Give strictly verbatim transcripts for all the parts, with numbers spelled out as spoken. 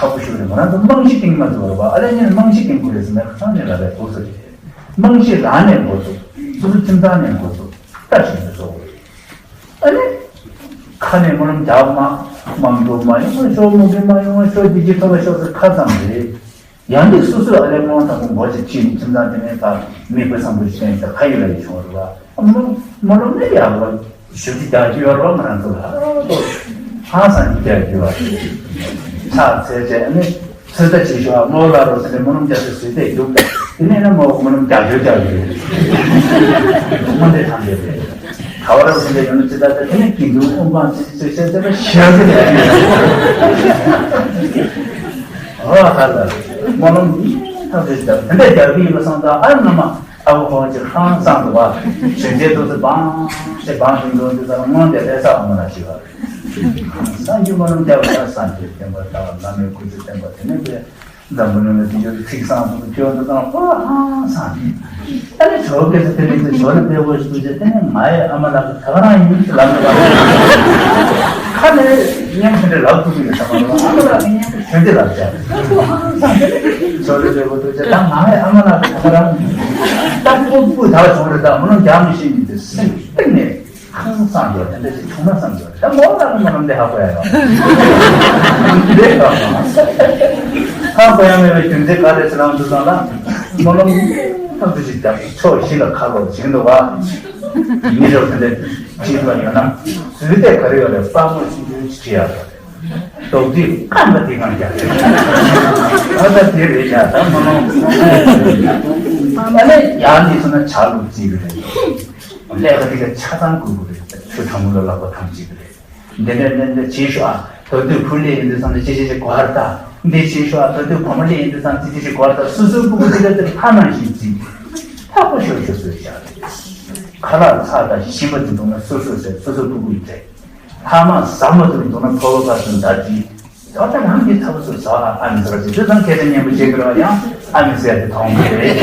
ཁག་པོ་ཞིག་རེད། ང་རང་ཚོ་རྨང་གཞི་བཏིང་མ་ཐུབ་པ་རེད་པ། ཨ་ལས་ངས་རྨང་གཞི་བཏིང་དགོས་རེད་ཟེར་ནས་ཁ་སང་ནས་ལབ་པའི་སྐོར་ཟེར་གྱི་རེད། རྨང་གཞི་རང་ནས་འགོ་ཚུགས། སོ་སོ་ཁྱིམ་ཚང་ནས་འགོ་ཚུགས། ལྟ་ཞིག་ཏུ་བཟོ་དགོས་རེད། ཨ་ནི། ཁ་ནས་སྨོན་ལམ་རྒྱག་མ། དམངས་གཙོ་མ་ཡོང་བ་ཤོག་མུ་གེ་མ་ཡོང་བ་ཤོག་བདེ་སྐྱིད་ཐོབ་པ་ཤོག་ཟེར་ཁ་ཙམ་རེད། ཡང་འདི་སོ་སོའི་ཨ་ལས་སྔོན་དང་པོ་མགོ་ཅིག་ཕྱིས་ནས་ཁྱིམ་ཚང་དེ་ནས་ད་མི་དཔེ་བཟང་པོ་ཞིག་བསྟན་ཏེ་ཁ་ཡོད་ལ་ཡོད་བྱུང་བ་རེད་པ། སྨོན་ལམ་སྨོན་ལམ་ནི་ཡག་པ་ཞུ་རྒྱུ་རྒྱག་རྒྱུ་ཡོད་རེད་པ། ང་རང་ཚོ་ལ་ཧང་སང་རྒྱག་རྒྱུ་ཡོད་རེད། ཕྱག་འཚལ་བྱས་ནས་ཚོད་ལྟ་བྱེད་ཤོག་མོ་ལ་རོ་ཟེར་ནས་སྨོན་ལམ་རྒྱག་སའི་ཟུར་དེ་རྒྱུག་དེ་ནས་ན་མོ་སྨོན་ལམ་རྒྱག་རྒྱུ་རྒྱག་རྒྱུ་རེད། སྨོན་འདེབས་ཐམས་ཅད་རེད། ག་བ་ར་ཟེར་ནས་ཡོང་ན་ཅི་ལྟར་དེ་ནས་དགེ་འདུན་དབུ་འཕང་ཚེ་ཚེ་ཚེ་ཚེ་ཞེས་ཟེར་ནས། ཨོ་ཧ་ལ། སྨོན་ལམ་ཐབས་ཤེས་བྱ་དེ་འདྲ་རྒྱག་གི་ཡིན་པ་སང་ད་ཨ་ནི་མ་ཨ་ཁུ་ཁོང་གི་ཧང་སང་འདུག་བ། གཞོན་སྐྱེས་ཚོ་ཚོ་བང་ཞེས་བང་ཞིག་འགྲོ་འདུག་ད་སྔོན་དེ་ལས་ས་འོང་ན་ཞིག་བ། སངས་རྒྱས་སྨོན་ལམ་རྒྱག་པ་ད་སངས་རྒྱས་བསྟན་པ་དར་བ་བླ་མའི་སྐུ་ཚེ་བརྟན་པ་དེ་ནས་དེ། འཛམ་བུ་གླིང་ལ་དེ་ཡོད་ཚིག་སང་དུ་སྐྱོ་འདུག་དང་ཧོ་ཧང་སང་། ཨ་ནི་ཇོ་བོ་རྗེ་དེ་ནས་དེ་ཇོ་ནི་དཔེ་བོ་ཞིག་ཏུ་བྱས་དེ་ནས་ང་ཡི་ཨ་མ་ལགས་ཀྱི་ད་ག་རང་ཡིན་ཟེར་ལབ་འདུག་བ། ཁ་ནས་སྙན་ཁ་འདྲ་ལབ་ཐུབ་ཀྱི་ཡོད་ས་མ་རེད། ཨ་མ་ལགས་ཀྱི་སྙན་ཁ་གྱོན་དེ་ལབ་བྱས། ཇོ་ནི་དཔེ་བོ་ཏུ་བྱས་ད་ང་ཡི་ཨ་མ་ལགས་ཀྱི་ད་ག་རང་ཡིན། ད་སྤུ་སྤུ་ད་བྱུང་རེད། ད་མི་ལོ་རྒྱག་མི་ཤེས་ནི་དེ་སེམས་གཏིང་ནས། ཧང་སང་འདུག་དེ་འདྲ་ཞིག་བྱུང་ན་བསམ་འདུག་ད་མོ་ལ་ཁོ་མོ་རང་འདི་ཧ་གོ་ཡ་ཡོད། འདི་ཧ་གོ་ཧ་གོ་ཡ་མེད་པའི་རྒྱུ་མཚན་ག་རེ་ཟེར་ལམ་དུ་སོང་ལ། སྨོན་ལམ་ཐབས་ཤིག་བརྒྱབ་ཕྱོགས་བཞི་ལ་ཁ་ལོ་བྱིན་འདུག་བ། མི་རབས་དེ་འདྲ་ཅིག་ལ་ཡོད་ན་ཟུར་དེ་ག་རེ་ཡོད་རེད། དཔའ་མོ་ཆུང་ཆུང་ཅིག་བྱེད་ཡ་རེད། རྡོག་རྫིས་རྐང་པ་དེ་གང་རྒྱག་རེད། ད་ལྟ་དེ་རེད་ཡ། ད་སྨོན་ལམ་ཨ་ནི་ཡང་འདི་སོང་ན་ཆ་ལུགས་རྩིས་གི་རེད། ཀླད་པ་དེ་ག་ཆ་ཚང་བསྐུལ་དགོས་རེད། ཆུ་གྲང་མོ་ལ་ལག་པ་འཐམ་བྱེད་ཀྱི་རེད། འདི་འདྲ་འདི་འདྲ་བྱེད་ཤོག་ཨ། ད་དུས་ཕུ་ལེ་ཡིན་དུས་ཙང་ནས་ཅི་ཅི་ཅི་གོ་བར་ལྟ། འདི་བྱེད་ཤོག་ཨ། ད་དུས་བུ་མོ་ལེ་ཡིན་དུས་ཙང་ཅི་ཅི་ཅི་གོ་བར་ལྟ། སོ་སོའི་སྤུ་གུ་དེ་འདྲ་དེ་ལྷ་ནང་བཞིན་བརྩི། ལྷག་པ་ཤོར་ཤོར་བཟོས་བཞག་རེད། ཁ་ལག་ཚགས་དང་ཞིམ་པ་དེ་འདུག་ན་སོ་སོ་ཟེར། སོ་སོའི་སྤུ་གུ་ཡིན་ཚེ། ལྷག་མ་ཟ་མ་དེ་འདུག་ན་ཕོ་བ་ཁ་ཚོན་འདར་གྱིས། ད་ལྟ་རང་གིས་ཐབས་སུ་ཟ་ཨ་མི་ཟ་ཅིག་དེ་ཙམ་སྐད་ཆ་སྙན་པོ་བཤད་ཀྱི་རེད་པ། ཡང་ཨ་མི་ཟེར་དེ་མཐོང་གི་རེད།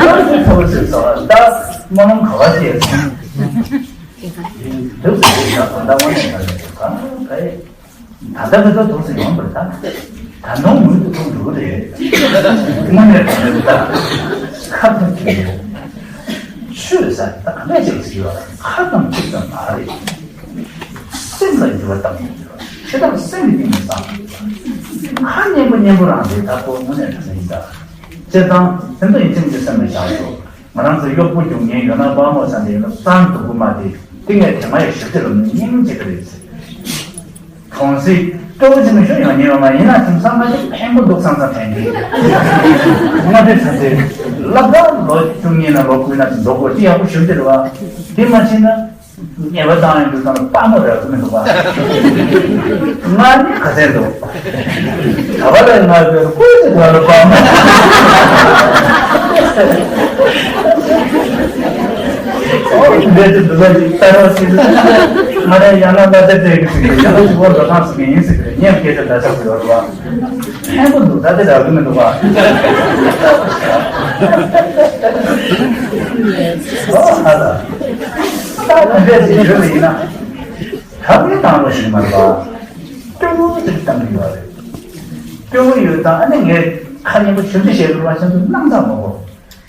རང་གིས་ཐབས་སུ་ཟ་ད་སྨོན་ལམ་ག་བ་བྱས་སོང་། དུག་སེ་ཡོད་ད་ད་ལྟ་དངོས་གནས་ད་ལྟ་ད་ལྟ་ད་ལྟ་དུག་སེ་ཡོང་པར་ད་ད་ནོ་མུ་དུ་ཐུག་འགྲོ་གི་རེད། དངོས་གནས་ད་ལྟ་ད་ཁ་ཐུག་གི་རེད། ཆོས་ཟེར་ད་ག་ནས་ཅིག་ཟེར་ཡོད་ཁ་དང་ཐུག་ཙམ་མ་རེད། སེམས་ལ་འགྱུར་བ་བཏང་ཡོང་གི་རེད། ཁྱེད་རང་སེམས་ཀྱི་སྟེང་ནས་བསམ་ཡོད་ཁ་སྙན་པོ་སྙན་པོ་རང་རེད། ད་ཁོ་དངོས་གནས་དྲང་གནས་ཡིན་ད། སྤྱིར་བཏང་དེ་ཚོ་ཡིན་ཚིག་འདི་སེམས་ལ་བཞག་ཤོག་ང་རང་ཚོ་གཡོག་པོ་རྒྱུག་མཁན་ཡོད་ན་དཔའ་མོ་ས་འདི་ཡོད་ན་གཙང་སྡུག་པོ་མ་དེ་ཏིང་ངེ་དེ་མ་ཡི་ཞབས་ཕྱི་ལ་མི་སྙིང་རྗེ་གི་རེད་ཟེར། གྲོང་གསེབ་སྤྲོ་པོ་ཅིག་མི་ཤོར་ཡང་ཉེ་བ་མ་ཡིན་ན་དེང་སང་མ་ཅིག་ཕན་པོ་འདུག་བསམ་བསམ་ཕན་གི། ང་དེ་ཚོ་དེ་ལབ་ད་ལོ་བཅུ་གཉིས་ན་ལོ་དགུ་ན་འགྲོ་དགོས་ཅི་ཡག་པོ་ཞུ་གི་རེད་བ། དེ་མ་ཕྱིན་ན། ཉེས་པ་བཏང་ཡོང་དུས་ཙམ་ལ་དཔའ་མོ་རག་གི་མི་འདུག་ག་ང་ནི་ག་ཚད་འདུག་ད་བ་ལས་ང་བོས་ཀོས་ཀྱི་དོན་ལ་དཔའ་མོ། ཨོ་འདྲེ་ཅི་འདུག་ལ་ཅིག་ལྟ་རོགས་ཞིག་ང་རང་ཡང་ན་ལ་དེ་དེ་གི་ཟིག་ཡང་ན་ཅིག་བོར་འགྲོ་སྟངས་ཟིག་ཡིན་ཟིག་རེད། ངས་སྐད་ཆ་འདྲ་ཆགས་ཡོད་རེད་བ། ཕན་པོ་འདུག་ད་དེ་རག་གི་མི་འདུག་བ། ཨོ་ཧ་ད། ད་དེ་འདྲས་ཞིག་ཡོད་པ་ཡིན་ན། ཐབས་མེད་བཏང་རོགས་ཞིག་མ་རེད་པ། སྤྲོ་བོ་ཅིག་བཏང་གི་ཡོད་རེད། སྤྲོ་བོ་ཡོད་དང་ཨ་ནི་ངས་ཁ་སྙན་པོ་ཞིབ་འཇུག་བྱས་དགོས་པ་ཁྱེད་ཚོ་སྣང་ཚགས་མ་གོ་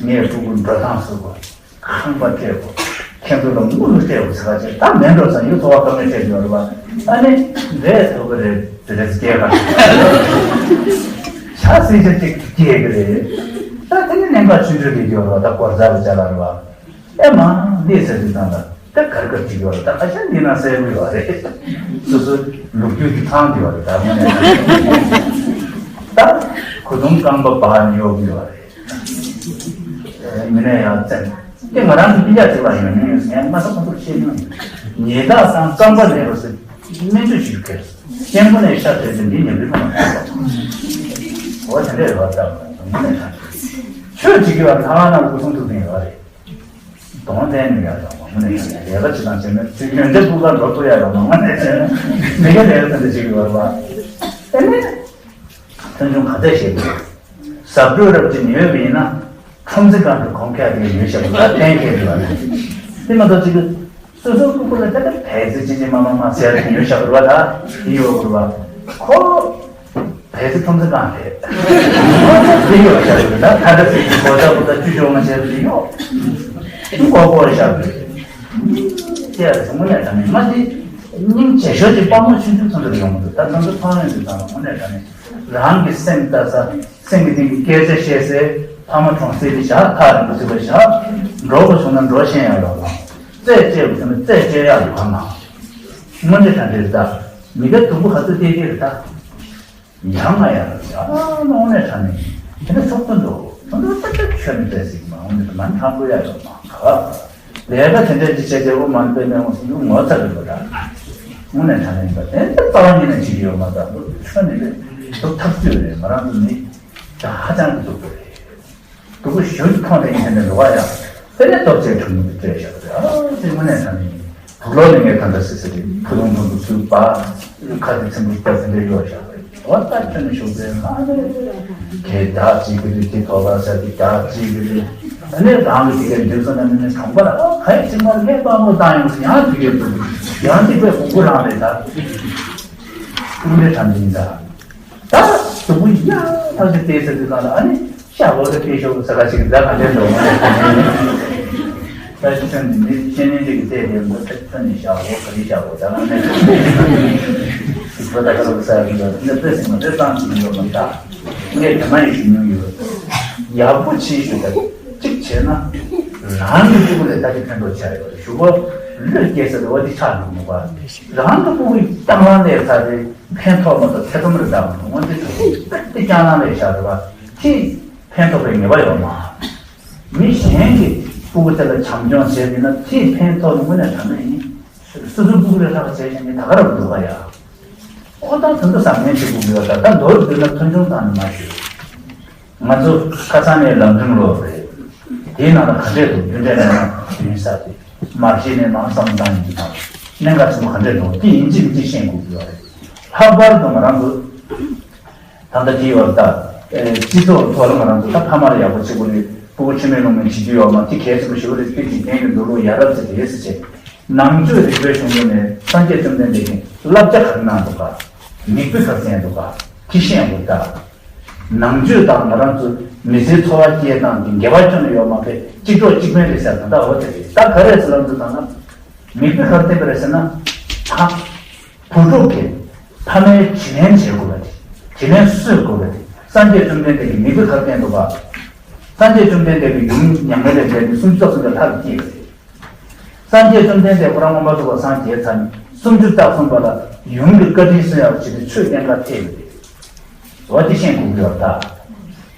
ངས་ཕྲུ་གུ་འགྲོ་སྟངས་བཟོ་དགོས། ཁང་པ་སྤྲད་དགོས། ཁྱེད་ཚོ་ལ་དངུལ་སྤྲད་དགོས་ཟེར་བ་ཅིག་ད་མེད་འགྲོ་ས་ཡོད་ཚོ་བ་ཀ་མེད་སྤྲད་ཡོད་རེད་པ། ཨ་ནི་རེད་ཐོབ་གི་རེད། དེ་རེད་སྐྱེལ་ག་ཤ་སྲིད་ཆ་ཅིག་སྐྱེལ་གི་རེད། ད་དེ་ནི་གནད་འགག་ཆུང་ཆུང་རེད་ཡོད་རེད་པ། ད་སྐོར་རྫ་རེ་བྱ་ལ་རེད་པ། ཨེ་མ། འདི་ཟེར་དུས་ཙང་ལ་ད་གར་གར་ཅིག་ཡོད་ལ་ད་ཁ་ཤས་འདི་ན་གསལ་པོ་ཡོད་རེད། སོ་སོ་ལོ་རྒྱུས་ཀྱི་ཚང་དུ་ཡོད་རེད། ད་དངོས་གནས་ད་གོས་ཐུང་རྐང་པ་འབག་ནས་གཡོག་གི་ཡོད་རེད། མི་ནས་ཡང་བཙན་དེ་ང་རང་གི་སྤུན་ཀྱག་ཅིག་ལ་ཡོད་མྱོང་ཡོད་ཟེར་ངས་མ་ས་ཁོ་ཚོར་བཤད་མྱོང་ཡོད། ཉེས་དག་དང་རྐང་པ་ནས་རོ་ཟེར་སྨན་བཅོས་ཞུ་གལ་སྐྱེན་པོ་ནས་ཤ་ཐོན་ཏེ་འདི་ཉམས་རིམ་མ་འོ་དེ་འདྲ་ཡོད་པ་ལྟ་བུ་དངོས་གནས་ད་ཆོས་བྱེད་ཀྱི་བ་ཐ་མ་ན་སྐུ་གསུང་ཐུགས་ཀྱི་ཡོད་རེད། གདོང་བསྟན་ནས་ཡར་ཡོང་བ་དངོས་གནས་ཡག་ག་ཅི་དང་བྱས་ན་ཚིག་ཡོན་ཏན་ཕུག་ག་འགྲོ་ཐུབ་ཡ་ཡོང་བ་དངོས་གནས་བྱས་ན་མི་དགེ་ལས་ཀ་དེ་འདྲ་བྱེད་ཀྱི་ཡོད་རེད་བ། ཨེ་ནས་ཐོན་ཆུང་ག་ཚད་བྱེད་དགོས། ཟབ་སྤྲོས་རབ་ཅིག་ཉོས་པ་ཡིན་ན་ཁྲོམ་རྩེ་སྒང་དུ་གོང་ཁ་དེ་ཉོས་བཞག་པ་ལ་གཏན་འཁེལ་དགོས་བ་རེད། དེ་མ་གཏོགས་ཅིག་སོ་སོའི་སྤུ་གུ་ལ་ད་ལྟ་བལ་ཙེ་ཅི་ཅི་མ་མ་མ་ཟེར་ཏེ་ཉོས་བཞག་པ་རེད་བ། ད་དེ་ཡོད་དགོས་རེད་བ། ཁོ། དེ་ཚོ་ཁྲོམ་ཚོ་གང་རེད། དེ་ཡོད་ཤག་རེད། ད་ད་ལྟ་ཚེ་གི་གོ་ཆ་གོ་ཆ་བཅུ་བཅོ་ལྔ་བྱས་པ་དེ་ཡོད། དེ་གོ་གོ་ཤག་རེད། དེ་ཡ་རེད། དངོས་གནས་དྲང་གནས་མ་དེ་སྙིང་རྗེ་ཤོས་ཀྱི་དཔའ་མོ་ཆུང་ཆུང་ཚོ་འདྲ་ཡོང་གི་འདུག་ད་ཚང་ཚོ་མཐོང་ཡོང་དུས་ཙང་དངོས་གནས་དྲང་གནས་རང་གི་སེམས་ལྟ་ས། སེམས་ཀྱི་སྟེང་གི་སྐད་ཆ་བཤད་སའི་ཕ་མ་གྲོངས་སའི་དེ་ཞག་ཐག་རིང་པོ་ཚིག་པ་ཞག་འགྲོ་དགོས་བྱུང་ན་འགྲོ་ཤེས་ཡག་ཡོད་ལ། རྩད་བཅད་དགོས་བྱུང་ན་རྩད་བཅད་ཡག་ཡོད་ལ། དངོས་གནས་དྲང་གནས་རེད་ད། མི་སྐྱ་དུམ་བུ་ག་ཚོད་བལྟས་བལྟས་རེད་ད། ཡང་ང་ཡང་ཡང་དངོས་གནས་དྲང་གནས་དེ་འདྲ་ཚོགས་ཚོད་འདུག་ཚོགས་འདུ་ཏག་ཏག་ཁྱོད་ནི་བལྟས་ཟིག་མ་འོང་ནི་མ་འཕྲང་པོ་ཡ་ཡོད་མ་ག་བ། ལས་ཀ་དེ་འདྲ་ཅིག་བྱས་རྒྱལ་པོ་མ་འདོད་ནས་འོང་སོང་ནི་ངོ་ཚ་གི་འདུག་ད། དངོས་གནས་དྲང་གནས་ཡིན་པ་དེ་འདྲ་རྩ་བ་ཉིད་ནས་བྱེད་ཀྱི་ཡོད་མ་རེད། ད་ཁྱོད་ནི་ལས་སྡུག་ཐག་ཆོད་རེད། ང་རང་ཚོ་ནི་ད་ཧ་ཅང་གི་སྡུག་པོ་རེད། སྡུག་པོ་ཞེ་པོ་ཅིག་མཐོང་དེ་ཡིན་དེ་ནས་འགྲོ་བ་ཡང་དེ་ནས་སྟོབས་ཆེ་གྲུང་མོ་དེ་སྤྲད་བཞག་རེད། ཨ་དེ་དངོས་གནས་དྲང་གནས་ཡིན། དུག་ལོག་ནས་ངས་ད་ལྟ་སི་སི་རེད། ཕུ་ཐུང་ཐུང་དུ་ཚུད་པ། ཁ་དེ་ཚིམ་པོ་སྟབས་དེ་འདྲ་གཡོག་བཞག་རེད། འོ་ད་ཁྱོད་ནི་ཤུགས་རེད་ལ་ནི། དེ་བདག་གཅིག་གི་རེད། དེ་ཐོབ་པ་ཟེར་དེ་བདག་གཅིག་གི་རེད། ཨ་ནི་རང་གི་དེ་གའི་འདུག་ས་ན་ནི་གྲོང་པ་ལ་ཨ་ག་ཡི་ཚིག་མ་རེད། ངས་དཔང་པོ་བཏང་ཡོང་ཟེར་ཡང་དེ་གའི་འདུག་ཡང་དེ་པའི་གོང་བུ་རང་རེད་ད། དངོས་གནས་དྲང་གནས་ཡིན་ད། ད་སྡུག་པོ་ཡ་ཐག་ཆོད་བལྟས་ཟེར་དུས་ཙང་ལ་ཨ་ནི་ཤ་འོ་ད་བལྟས་ཤོག་ཟེར་ག་ཞིག་ད་ག་འདྲ་འགྲོ་མ་རེད། ད་ཅི་ཚོད་འདི་ནི་ཤེས་ནས་འདི་གི་བལྟས་དེ་མོ་ཚོད་ཚོད་ནས་ཤ་འོ་ག་རེ་ཤ་འོ་ད་ག་ནས་ཤོག་ད་ག་རེ་ཟེར་གི་འདུག་འདི་བལྟས་ཟིན་མ་བལྟས་ཙང་ཅི་ཡོད་མ་ད་ངས་དེ་མ་ཡི་ཞུ་མྱོང་ཡོད། ཡག་པོ་བྱེད་ཞུ་ད་གཅིག་བྱས་ན་རང་གི་སྤུ་གུ་ལས་ད་གི་ཕན་ཐོགས་ཆགས་ཡོད་རེད། ཞུ་བ་ལོས་སྐྱེས་ས་རེད་བ། འདི་ཆགས་འགྲོ་མི་བ་རང་གི་སྤུ་གུ་ཡི་སྟེང་ལ་ལས་ས་རེད། ཕན་ཐོགས་མ་གཏོགས་ཐེ་ཚོམ་རེ་བཏང་མི་འདུག་སྔོན་ཆད་དུ་དཔེ་དེ་རྐྱང་རང་ལས་བཞག་རེད་བ། དེ་ཕན་ཐོགས་པའི་ངེས་པ་ཡོད་མ། མི་གཞན་གྱི་སྤུ་གུ་དེ་ལ་བྱམས་སྐྱོང་བྱས་ཡིན་ན་དེ་ཕན་ཐོགས་ནི་དངོས་གནས་དྲང་གནས་ཡིན། སོ་སོའི་སྤུ་གུ་ལས་ལྷག་བྱས་ཀྱང་ནི་ད་ག་རང་འདུག་ག་ཡ། ཨོ་ད་དོན་དུ་བསམ་ངན་བྱེད་དགོས་ཀྱི་ཡོད་ད། ད་མདོར་བསྡུས་ན་མཐོང་ཆུང་བཏང་ནི་མ་ཞུ། ང་ཚོ་ཁ་སང་ནས་ལམ་རིམ་ལོག་རེད། དེའི་ནང་ལ་ག་འདྲས་འདུག་རྒྱུ་འབྲས་མེད་ན་ཡིན་ས་དེ། མར་ཤེས་ནས་མང་བསམ་བཏང་ཡིན་དང་། གནད་འགག་ཆེན་པོ་ག་འདྲས་འདུག་དེ་ཡིན་གཅིག་མིན་གཅིག་ཤེས་དགོས་ཀྱི་ཡོད་རེད། ལྷག་པར་དུ་ང་རང་ཚོ་ད་ལྟ་དེའི་བར་ད་སྤྱི་ཚོགས་ཐོག་ལ་ང་རང་ཚོ་ད་ཕ་མར་ཡག་པོ་བྱེད་དགོས་རེད། སྤུ་གུ་འཆི་མེད་སློང་མོ་བྱེད་རྒྱུ་ཡོད་མ་དེ་གལ་ཆེན་པོ་ཞེ་པོ་རེད། དེ་འཇིག་རྟེན་གྱི་འགྲོ་ལུགས་ཡ་རབས་ཚེ་དེ་ཟེར་བྱས། ནང་ཆོས་རིག་པའི་གཞུང་ལུགས་ནས་སངས་རྒྱས་བཅོམ་ལྡན་འདས་ཀྱིས་བསླབ་བྱ་ག་རེ་གནང་འདུག་ག་མིག་དཔེ་ག་རེ་བསྟན་འདུག་ག་དེ་ཤེས་དགོས་ད། ནང་ཆོས་དང་ང་རང་ཚོ་མི་ཚེའི་འཚོ་བ་སྐྱེལ་སྟངས་ཀྱི་འགལ་བ་ཅུང་ཡོད་མ་རེད། གཅིག་གྲོགས་གཅིག་ཕན་རེད་ཟེར་ད་ལྟ་འོ་དེ་རེད། ད་ག་རེ་ཟེར་ལབ་འདུག་ད་ན། མིག་དཔེ་ག་རེ་བསྟན་པ་རེད་ཟེར་ན། ད་བུ་ཕྲུག་གིས་ཕ་མའི་དྲིན་ལན་འཇལ་དགོས་པ་དེ། དྲིན་ལན་གསོ་དགོས་པ་དེ་སངས་རྒྱས་བཅོམ་ལྡན་འདས་ཀྱིས་མིག་དཔེ་ག་རེ་བསྟན་འདུག་ག་སངས་རྒྱས་བཅོམ་ལྡན་འདས་ཀྱིས་ཡུམ་མྱ་ངན་ལས་འདས་ཏེ་སུམ་ཅུ་རྩ་གསུམ་པའི་ལྷར་སྐྱེས་པ་རེད། སངས་རྒྱས་བཅོམ་ལྡན་འདས་ཁོ་རང་མངོན་པར་རྫོགས་པར་སངས་རྒྱས་ཚར་ནས་སུམ་ཅུ་རྩ་གསུམ་པ་ལ་ཡུམ་གྱི་བཀའ་དྲིན་གསོ་ཡག་ཆེད་དུ་ཆོས་བསྟན་ག་ཐེག་པ་རེད། འོ་དེ་ཤེས་དགོས་ཀྱི་ཡོད་ད།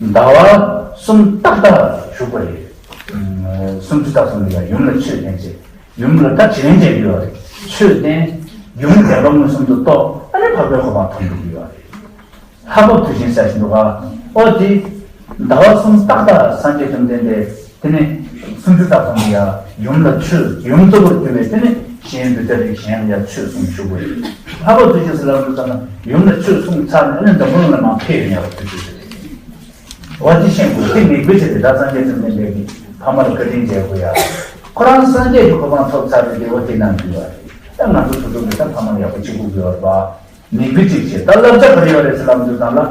ཟླ་བ་གསུམ་ཏག་ཏག་བཞུགས་པ་རེད། སུམ་ཅུ་རྩ་གསུམ་ལ་ཡང་ཡུམ་ལ་ཆོས་བསྟན་བྱས། ཡུམ་ལ་ད་དྲིན་ལན་འཇལ་གྱི་ཡོད་རེད། ཆོས་བསྟན། ཡུམ་བདེན་པ་མངོན་སུམ་དུ་རྟོགས། ཨ་ནི་འཕགས་པའི་གོ་འཕང་ཐོབ་འགྲོ་གི་ཡོད་རེད། ལྷ་བབས་དུས་ཆེན་ཟེར་བཞིན་འདུག་ག་འོ་དེ། ཟླ་བ་གསུམ་ཏག་ཏག་སངས་རྒྱས་བཅོམ་ལྡན་འདས་དེ་ནས་སུམ་ཅུ་རྩ་གསུམ་ལ་ཡ་ཡུམ་ལ་ཆོས་ཡུམ་གཙོ་བོར་གྱུར་པའི་དེ་ནས་གཞན་འདུས་སྟེ་རིགས་གཞན་ལ་ཡ་ཆོས་གསུངས་བཞུགས་པ་རེད། ལྷ་བབས་དུས་ཆེན་ཟེར་ལབ་འདུག་ཙང་ན་ཡུམ་ལ་ཆོས་གསུངས་ཚར་ནས་ཨ་ནི་འཛམ་བུ་གླིང་ལ་མར་ཕེབས་ཡོང་ཡག་དུས་ཚོད་རེད། འོ་དེ་ཤེས་དགོས། དེ་མིག་དཔེ་བྱས་ཏེ་ད་སངས་རྒྱས་བཅོམ་ལྡན་འདས་ཀྱིས་ཕ་མ་ལ་བཀའ་དྲིན་འཇལ་དགོས་ཡ། ཁོ་རང་སངས་རྒྱས་ཀྱི་གོ་འཕང་ཐོབ་ཚར་བའི་དེ་འོ་དེ་ནང་འདུས་པ་རེད། ད་ང་ཚོ་བུ་ཕྲུག་གིས་ད་ཕ་མ་ལ་ཡག་པོ་བྱེད་དགོས་ཀྱི་ཡོད་རེད་པ། མིག་དཔེ་གཅིག་བྱས། ད་བསླབ་བྱ་ག་རེ་ཡོད་རེད་ཟེར་ལབ་འདུག་ཙང་ལ།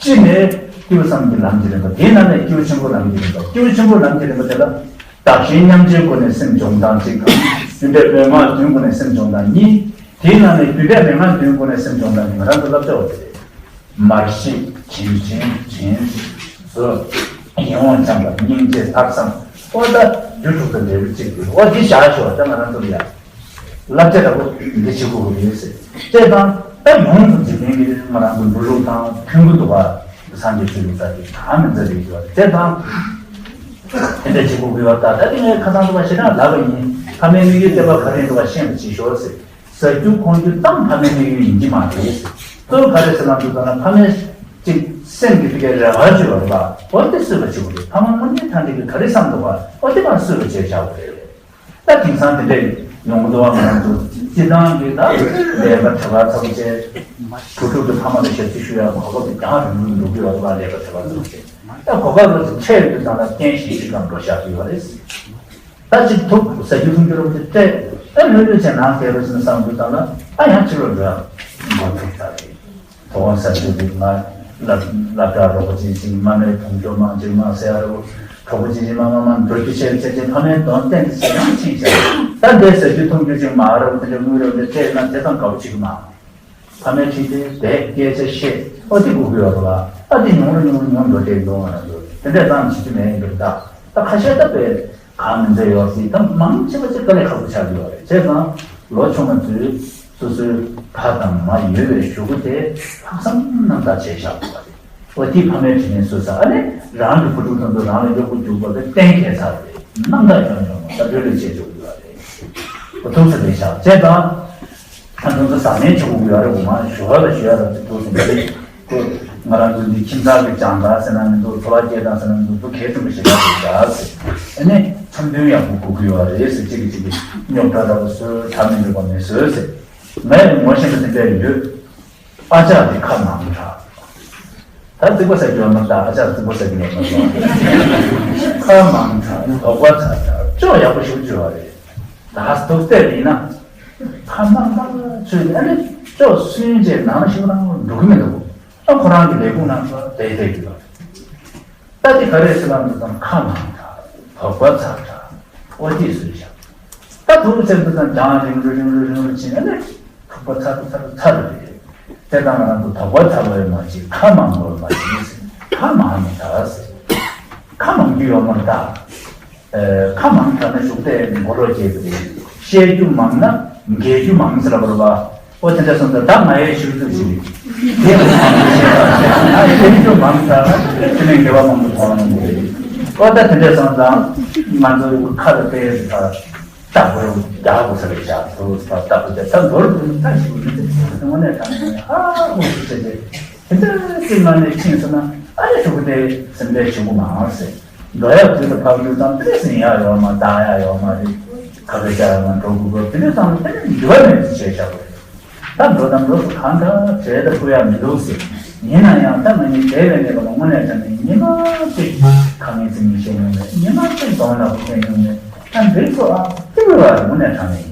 གཅིག་ནས་སྐྱེས་བུ་གསུམ་གྱི་ལམ་གྱི་རིམ་པ། དེའི་ནང་ནས་སྐྱེས་བུ་ཆེན་པོའི་ལམ་གྱི་རིམ་པ། སྐྱེས་བུ་ཆེན་པོའི་ལམ་གྱི་རིམ་པ་དེ་ལ། བདག་གཞན་མཉམ་བརྗེའི་སྒོ་ནས་སེམས་སྦྱོང་སྟངས་གཅིག་དང་། རྒྱུ་འབྲས་མན་ངག་བདུན་སྒོ་ནས་སེམས་སྦྱོང་སྟངས་གཉིས། དེའི་ནང་ནས་རྒྱུ་འབྲས་མན་ངག་བདུན་སྒོ་ནས་སེམས་སྦྱོང་སྟངས་གཉིས་ང་རང་ཚོ་བསླབ་བྱ་འོ་དེ་རེད། མར་ཤེས། དྲིན་ཆེན། དྲིན་གཟོ། ཡིད་འོང་བྱམས་པ། སྙིང་རྗེ། ལྷག་བསམ། ཨོ་ད་རྒྱུ་དྲུག་དང་འབྲས་བུ་གཅིག་ཡོད། ཨོ་འདི་བཞག་ཤོག་ད་ང་རང་ཚོ་ལ་ཡ། བསླབ་བྱ་འདྲ་པོ་འདི་བྱེད་དགོས་ཀྱི་ཡོད་ཟེར། བྱས་ཙང་ད་ཡོངས་སུ་འཇིག་རྟེན་གྱི་ང་རང་ཚོ་འགྲོ་ལུགས་དང་མཐུན་གྱི་འདུག་པ། སངས་རྒྱས་ཆོས་ལུགས་ད་དེ་གང་མི་འཛའ་རེད་ཀྱི་བ། བྱས་ཙང་དེ་འདྲ་བྱེད་དགོས་ཀྱི་བ། ད་ད་དེ་ངས་ཁ་སང་འདུག་པ་ཞེ་དྲག་ལབ་པ་ཡིན། ཕ་མའི་དམིགས་ཡུལ་བསྟན་པ་ག་རེ་འདུག་པ་ཤེས་པ་བྱེད་ཤོག་ཟེར། ཟ་རྒྱུ་འཐུང་རྒྱུ་ཙམ་ཕ་མའི་དམིགས་ཡུལ་ཡིན་གྱི་མ་རེད། གཙོ་བོ་ག་རེ་ཟེར་ན་འདུག་ཙང་ན་ཕ་མའི་གཅིག་སེམས་ཀྱི་དེ་གའི་རེ་བ་ཅིག་ཡོད་རེད་པ། འོ་དེ་གསོས་པ་བྱེད་དགོས་རེད། ཕ་མ་དངོས་གནས་ཐམས་ཅད་ཀྱིས་ག་རེ་བསམ་འདུག་པ། འོ་དེ་མར་གསོས་པ་བྱས་བཞག་དགོས་རེད། ད་དེང་སང་དེ་འདྲས་ཡོང་གི་འདུག་པ། ང་རང་ཚོ་སྤྱི་བཏང་གི་ད་ལས་ཀ་དྲི་བ་ཚ་པོ་བྱས། བུ་ཕྲུག་གི་ཕ་མ་ལ་ཞབས་ཕྱི་ཞུ་ཡག་གོ་སྐབས་དེ་རྒྱང་རིང་པོ་འགྲོ་གི་ཡོད་རེད་པ། ལས་ཀ་དྲི་བ་ཚ་པོ་བྱས། ད་གོ་སྐབས་རོ་ཚོ་ཆད་ཡོད་དུས་ཙང་ལ་རྐྱེན་ཞིག་ཞིག་གམ་འགྲོ་བཞག་གི་ཡོད་རེད། ད་ཅིག་ཐུག་ཟ་རྒྱུ་འཐུང་རྒྱུ་རོགས་ཀྱི་སྤྲད། ཨ་ལྷོད་ལྷོད་བྱས་ནང་བསྡད་རོགས་ཟེར་ན་བསམ་དུས་ཙང་ལ་ཨ་ཡང་ཕྱི་ལོགས་འགྲོ་ཡག་མགོ་འཐོམ་ཚར་རེད། དོ་དགོང་ཟ་རྒྱུ་འདུག་ང་ སློབ་སློབ་གྲྭ་རོགས་པ་ཅན་ཅིག་མ་མེད་མཐོང་རྒྱུ་མང་ཅིག་མ་ཟེར་རོ། གྲོགས་པོ་ཅན་ཅིག་མ་མ་མ་འགྲོ་རྒྱུ་ཆེ་ཆེ་ཆེ་ཕ་མའི་དོན་གཏན་དུ་བྱེད་ཡང་ཕྱིན་ཤག་ད་འདས་ཟེར་རྒྱུ་མཐོང་རྒྱུ་ཅིག་མ་རོ་དེ་འདྲ་དངུལ་རོ་འདི་སྤྲད་ན་དེ་ཙམ་དགའ་པོ་ཅིག་མ། ཕ་མའི་ཁྲིད་དེ་བསྡད་སྐད་ཆ་བཤད་ཨོ་དེ་དགོས་ཀྱི་ཡོད་རེད་ལ་ཨ་དེ་ཉུང་རུ་ཉུང་རུ་ཉུང་འགྲོ་དེ་འགྲོ་ང་རང་ཚོ་དེ་འདྲས་ཙམ་བྱེད་རྒྱུ་མེད་ཡིན་པར་གདའ། ད་ཁ་ཤས་ད་དཔེ་གང་མི་འདྲ་ཡོད་སྲིད་ད་མང་ཆེ་བ་ཅིག་དཀའ་ལས་ཁག་པོ་ཆགས་ཀྱི་ཡོད་རེད་བྱས་ཙང་ལོ་ཆུང་བ་ཚོས་སོ་སོའི་ཕ་དང་མ་ཡོད་པའི་གཞུག་གུ་དེ་ལྷག་བསམ་རྣམ་དག་བྱས་བཞག་དགོས་པ་རེད། ཨོ་དེ་ཕ་མའི་དྲིན་ལན་གསོས་ས་ཨ་ནི་རང་གི་བུ་ཕྲུག་ཚོ་ཚོ་རང་ལ་གཡོག་པོ་རྒྱུག་པ་དེ་གཏན་འཁེལ་ཚར་རེད་རྣམ་དག་ཡོང་ཡོང་ད་བོད་ལ་བྱེད་ཆོག་གི་ཡོད་རེད། ཨོ་ཐུགས་སུ་རེད་བཞག་བྱས་ཙང་། ད་དུང་ཚོ་ཟ་མའི་ཆུ་བུ་ཡོད་རེད་འོ་མ་ཞུ་བ་ལ་ཞུ་ཡ་ར་ཚིག་ཐུག་སོང་ད་རེད་ཁོ་ང་རང་ཚོ་འདི་ཁྱིམ་ཚང་གི་སྦྱང་བརྡར་ཟེར་ན་མི་འདུག་འཚོ་བ་སྐྱེལ་སྟངས་ཟེར་ན་མི་འདུག་ཏུ་གལ་ཆེན་པོ་ཞིག་ཡོད་རེད་ཤག་ཟེར་ཨ་ནི་འཆམ་མཐུན་ཡག་པོ་དགོས་ཀྱི་ཡོད་རེད་ཟེར་གཅིག་གིས་གཅིག་གིས་རྙོག་དྲ་འདྲ་པོ་བཟོས་ཐབས་མི་འདུག་པ་མི་བཟོས་ཟེར་ངས་ངོ་ཤེས་པ་དེ་འདྲ་ཡོད། ཨ་ཅག་དེ་ཁ་མང་དྲགས། ད་རྩིག་པ་ཟ་རྒྱུ་མ་ད་ཨ་ཅག་རྩིག་པ་ཟ་རྒྱུ་མ་ཁ་མང་དྲགས་དོགས་པ་ཚ་དྲགས་ཅོག་ཡག་པོ་ཞིག་བརྗོད་པ་རེད། ད་སྡུག་སྟེ་ཡིན་ན། ཁ་མང་མང་ཚོས་ཨ་ནི་ཅོག་སུན་བྱས་ནང་ཞིག་རང་འགྲོ་གི་མི་འདུག་ཨ་ཁོ་རང་གི་ལས་ཁུངས་ནང་ཚོ་བསྡད་བསྡད་ཀྱི་ཡོད་རེད། ད་དེ་ག་རེ་ཟེར་ལབ་འདུག་དང་ཁ་མང་དྲགས་དོགས་པ་ཚ་དྲགས་ཨོ་ཅེས་ཟེར་བཞག་ད་དུང་ཚེ་འདི་དང་རྒྱང་རིང་རུ་རིང་རུ་རིང་རུ་ཕྱིན་ནས་ནི་ཐུག་པ་ཚ་རུ་ཚ་རུ་ཚ་རུ་རེད། དེ་དང་ང་རང་ཚོ་དོགས་པ་ཚ་བ་ཡོད་མ་ཅིག་ཁ་མང་བ་ཡོད་མ་ཅིག་ཟེར་ཁ་མང་མི་དྲགས་ཟེར་ཁ་མང་རྒྱུ་ཡོད་མ་རེད་ད། ཁ་མང་དྲགས་ན་གཞུག་དེ་མགོ་ལོག་སྐྱེས་པ་རེད། བཤད་རྒྱུ་མང་ན་འགལ་རྒྱུ་མང་ཟེར་ལབ་པ་རེད་པ། ཨོ་དེ་འདྲ་སོང་ཙང་ད་ང་ཡའི་ཤུགས་རྩུབ་ཞིག་རེད། དེ་ཡང་ང་ཡའི་ཤུགས་མང་ཙང་ཁྱོད་ནས་འགལ་བ་མང་པོ་མཐོང་ཡོང་གི་རེད། ཨོ་ད་དེ་འདྲ་སོང་ཙང་ང་ཚོ་ཁ་ལ་དཔེ་ད་ལྟ་བུ་རྒྱག་དགོས་ས་རེད་བཞག་ཚོ་ད་ལྟ་བུ་དེ་ད་མདོར་བསྡུས་ན་ད་ཞིག་མི་འདུག་དངོས་གནས་དྲང་གནས་ཧ་གོ་ཞིག་བྱས་ཏེ་དེ་འདྲ་ཅིག་ང་ནས་ཕྱིན་སོང་ན་ཨ་ནི་ཕྲུ་གུ་དེ་སེམས་ཁྲལ་བྱེད་དགོས་མ་ཟེར། འགྲོ་ཡག་དུས་ལ་ཕར་ལུས་དང་དེ་ཟིན་ཡག་ཡོད་མ་བཏང་ཡག་ཡོད་མ་རེད། ཁ་ཁ་བྱ་ཡག་མ་འགྲོ་དགོས་དགོས་དེ་འདྲ་ཙམ་ལ་དེ་ནས་འགྱུར་བ་མེད་ཚུལ་བྱས་བཞག་དགོས་རེད། ད་འགྲོ་དང་འགྲོ་སུ་གང་དྲག་བྲེལ་ད་ཕུ་ཡག་མི་འདུག་ཟེར། ཡིན་ན་ཡང་ད་ང་གཉིས་བྲེལ་བའི་གནས་སྐབས་ལ་དངོས་གནས་དྲང་གནས་ཉི་མ་གཅིག་ཁ་ངན་ཚིག་ངན་བཤད་མྱོང་མེད། ཉི་མ་གཅིག་གདོང་ནག་པོ་བཤད་མྱོང་མེད། ད་འདི་ཚོ་ཨ་ཙི་བ་དངོས་གནས་དྲང་གནས་ཡིན།